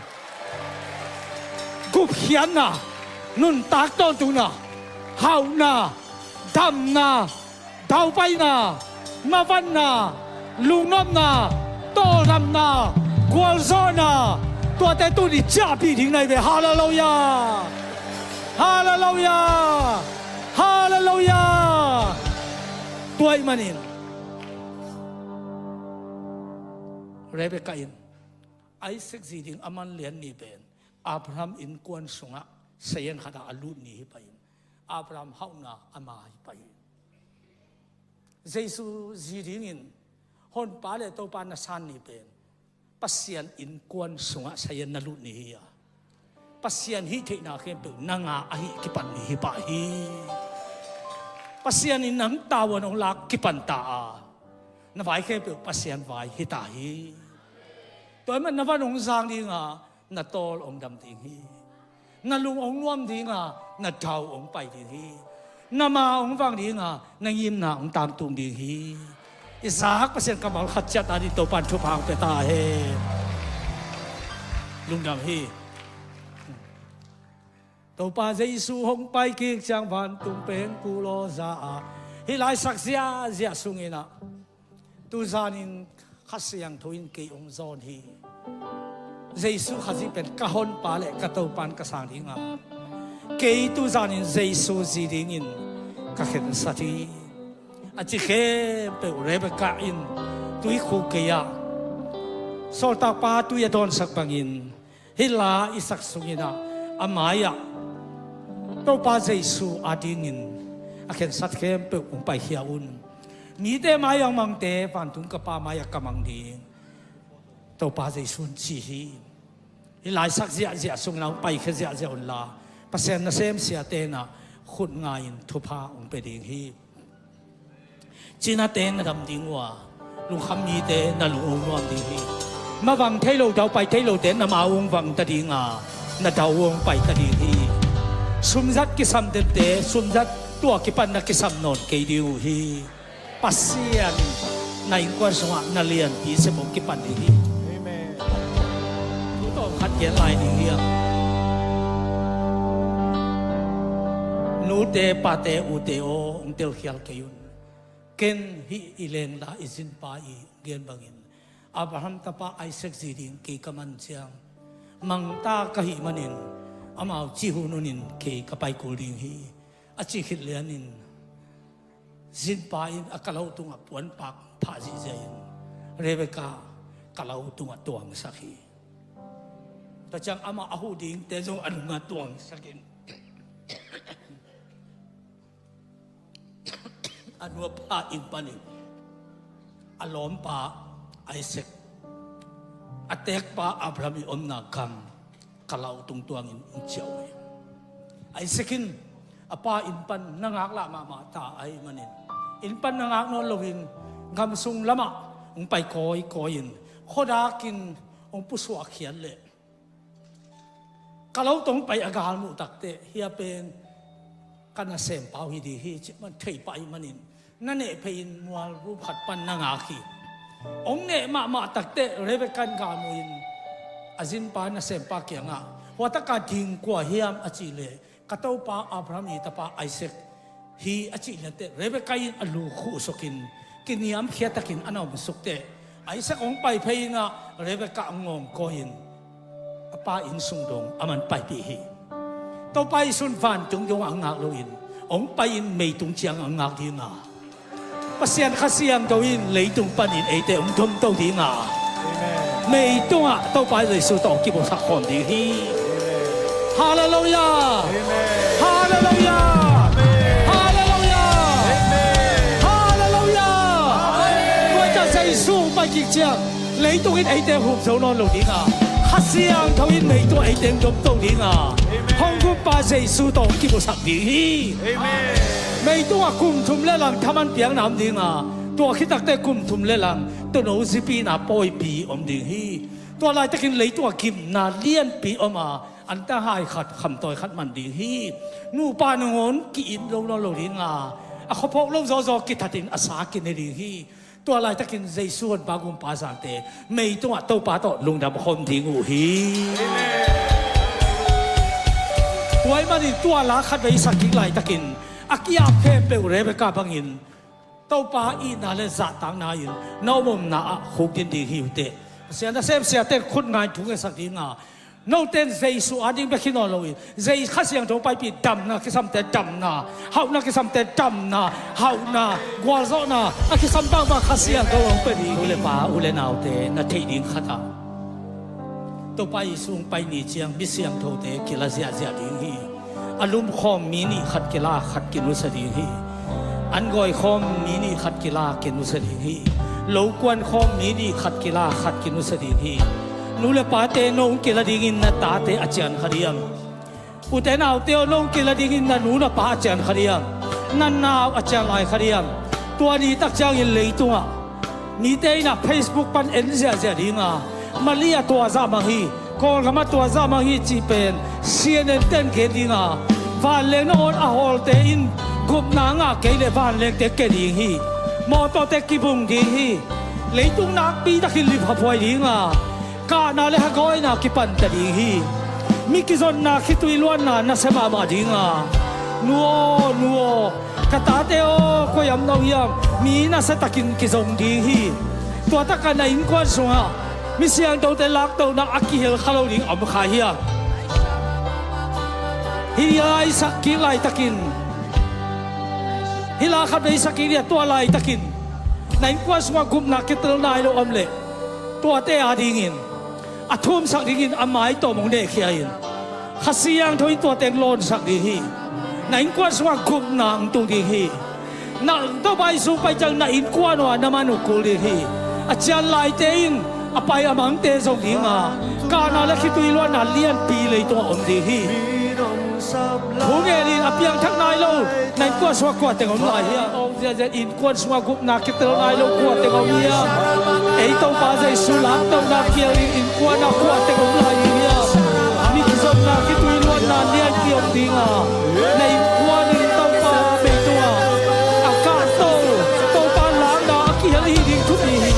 Gupkhiatna, nuntak tawntungna, hauhna, damna, daupaina, mavanna, lungnopna, tawldamna, gualzawhna, tuate tuni ciahpih ding na hi ve. Halleluiah. Halleluiah. Halleluiah. Tua ahih manin Rebekah in Isaac zi ding a man lian ni pen Abraham innkuan sungah sayan khatah a lut ni hi pah in, Abraham hauhna a ma hi pah hi. Jesu zi dingin Honpa le Topa na san ni pen Pasian innkuan sungah sayan na lut ni hi a, Pasian hih theihna khempeuh na ngah ahih kipan ni hi pah hi. Pasian in nang tavuan hong lak kipan ta a, na vai khempeuh Pasian vai hi ta hi. Tua ahih manin na van hong zang ding a, na tawl hong dam ding hi. Na lung hong nuam ding a, na dau hong pai ding hi. Na ma hong vang ding a, na ngimna hong tangtung ding hi. I zak Pasian kammal khat ciat a ding Topa'n thupha hong pia ta hen. Lungdam hi. Topa Jesu hong pai kik ciang vantung pengkul aw za a, hih laisak ziahziah sungin ah tuzanin Kha Siangtho in kei hong zawn hi. Jesu Khazih pen ka Honpa le ka Topa'n ka sang ding a, kei tuzanin Jesu zi dingin ka khensat hi, a ci khempeuh Rebekah in tuikhuk gei-ah sawltakpa tui a dawnsak bangin hih la i sak sungin ah, a mai-ah Topa Jesu a dingin a khensat khempeuh hong paikhia un. Mite mai-ah hong mangte vantung ka Pa mai-ah ka mang ding, Topa Jesu in ci hi. Hih laisak ziahziah sungin ah hong paikhia ziahziah unla, Pasian nasem siate in ah khut nga-in thupha hong pia ding hi. Cinate na dam ding uh a, lungkham mite na lung hong nuam ding hi. Mavang thei lo, daupai thei lote na ma hong vang ta ding a, na dau hong pai ta ding hi. Sumzat kisam dente, sumzat tua kipan na kisam nawn kei ding uh hi. Pasian na innkuan sungah na lianpi sep hong kipan ding hi. Amen. Thu tawm khat gen lai ding hi a, nute pate ute aw, hong telkhial kei un. Ken hih i lengla i zinpa i gen bangin Abraham tapa Isaac zi ding kei ka man ciang, mangta ka hih manin amau cih hun hunin kei ka pai kul ding hi, a cih khit lianin zinpa in a kalau tungah puanpak phah zihziah in Rebekah kalau tungah tuangsak hi. Tua ciang amah a huh dingte zong a nungah tuangsak in a nu a pa inn panin a lawmpa Isaac, a tekpa Abraham i omna gam kalau tung tuangin hong ciah uh hi. Isaac in a pa inn pan na ngaklah mahmah ta ahih manin, inn pan na ngak nawn loin gam sung lamah hong pai kawikawi in, khuadakin hong pusuah khiat leh, kalau tawh hong pai a galmuh takteh, hia pen ka nasempa uh hi ding hi cih man thei pah ahih manin, na neh phei-in mualvum khat pan na ngak hi. Hong neh mahmah takteh Rebekah in galmuh in a zinpa nasempa kiangah, hua taka ding kua hiam a cih leh, ka topa Abraham i tapa Isaac hi a cih lianteh Rebekah in a lu khuhsukin kiniamkhiat takin a na omsuk teh, Isaac hong pai phei-in ah Rebekah hong ngawngkawi in a pa inn sung dong aman paipih hi. Topa Jesu in vantung dongah a ngak loin hong pai-in meitung ciang a ngak ding a, Pasian Kha Siangtho in leitung panin eite hong domto ding a, amen, Meitungah Topa Jesu tawh kimusak khawm ding hi. Halleluiah. Halleluiah. Halleluiah. Halleluiah. Tua ahih ciang Jesu hong pai kik ciang leitung in eite hum zo nawn lo ding a, Kha Siangtho in meitungah eite hong dom to ding a, hong gumpa Jesu tawh hong kimusak ding hi. Meitungah kum thum le lang thaman piakna om ding a, tua khit takteh kum thum le lang tuuno zipihna pawipi om ding hi. Tua laitakin leitungah gimna lianpi om a, antang hai khat, khamtawi khat man ding hi. Nupa nangawn ki-it lo nawn lo ding a, a khuaphawk lo zawzaw kithatin a sa kine ding hi. Tua laitakin Jesu Honpa Gumpa zangte meitungah Topa tawh lungdam khawm ding uh hi. Tua ahih manin tua la khatvei sak kik laitakin a ki-ap khempeuh Rebekah bangin Topa itna le zahtakna in na omomna ah khukdin ding hi uh teh. Pasian nasem siate in khut ngai thu ngetsak ding a, note in Jesu ading bek hi nawn lo in, Jesu Kha Siangtho paipih damna kisamte damna, hauhna kisamte damna, hauhna, gualzawhna a kisam bangbang Kha Siangtho hong pia ding hi. U le pa, u le naute, na theih ding khat ah Topa Jesu hong pai ni ciang mi siangthote kila ziahziah ding hi. A lumkhawm mi nih khat kila khat kinusia ding hi. An gawikhawm mi nih khat kila kinusia ding hi. Lo kuankhawm mi nih khat kila khat kinusia ding hi. Nu le pate, nong kila dingin na tate a cian kha diam? Ute naute aw, nong kila dingin na nu na pa a cian kha diam? Na nau a cian lai kha diam? Tua ni tak ciangin leitungah mite in ah Facebook pan en ziahziah ding a, Malaysia tua zah mang hi, Kawlgam ah tua zah mang hi cih pen C N N ten gen ding a, vanleng nangawn a hawlte in gupna ngah kei leh vanlengte ke ding hi. Mawtawte kibung ding hi. Leitung nakpi takin lipkhaphuai ding a, kahna le hagawina kipanta ding hi. Mi kizonna, khitui luanna nasia mahmah ding a, nu aw, nu aw, ka tate aw, koi am na uh hiam? Mi nasiatakin kizong ding hi. Tua takah na innkuan sungah mi siangthote laktohna a kihel kha lo ding a om kha hiam? Hih lai sak kik laitakin, hih la khatvei sak kik ding a, tua laitakin na innkuan sungah gupna kitel nai lo om leh, tuate adingin a thumsak dingin a maitawm hong nehkhia in, Kha Siangtho in tuate hong lawnsak ding hi. Na innkuan sungah gupna hong tung ding hi. Na Topa Jesu pai ciang na innkuan uh ah na man uh kul ding hi. A cian laite in a pai a mangte zong ding a, kahna le khitui luanna lianpi leitungah om ding hi. Thu ngen in, a piangthak nai lo na innkuan sungah kua teng om lai hiam? Om ziahziah in kuan sungah gupna kitel nai lo kua teng om hiam? Ei Topa Jesu laktohna kial in innkuan ah kua teng om lai hiam? Mi kizonna, khitui luanna lianpi om ding a, na innkuan in Topa meitungah a kahto, Topa lakna a kihel hi ding thupi hi.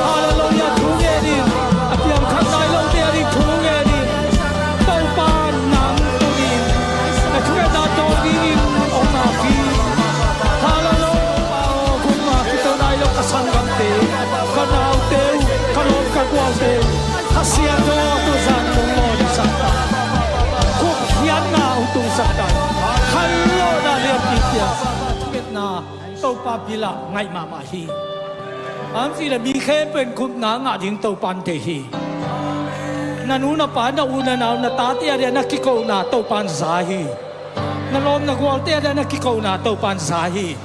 Halleluiah, thu ngen in. A piangthak nai lote a ding thu ngen in. Topa nang tungin na thungetna dawn dingin hong ngak hi. Halleluiah. Gupna kitel nai lo ka sanggamte, ka naute uh, ka lawm ka gualte uh, Kha Siangtho tuzan hong lawnsak ta. Gupkhiatna hong tungsak ta. Khanlawhna lianpi piang. Thungetna Topa bilah ngaih mahmah hi. Bang hang hiam cih leh mi khempeuh in gupna ngah ding Topa in deih hi. Na nu na pa, na u na nau, na tate a dingin na kikona Topa in za hi. Na lawm na gualte a dingin na kikona Topa in za hi.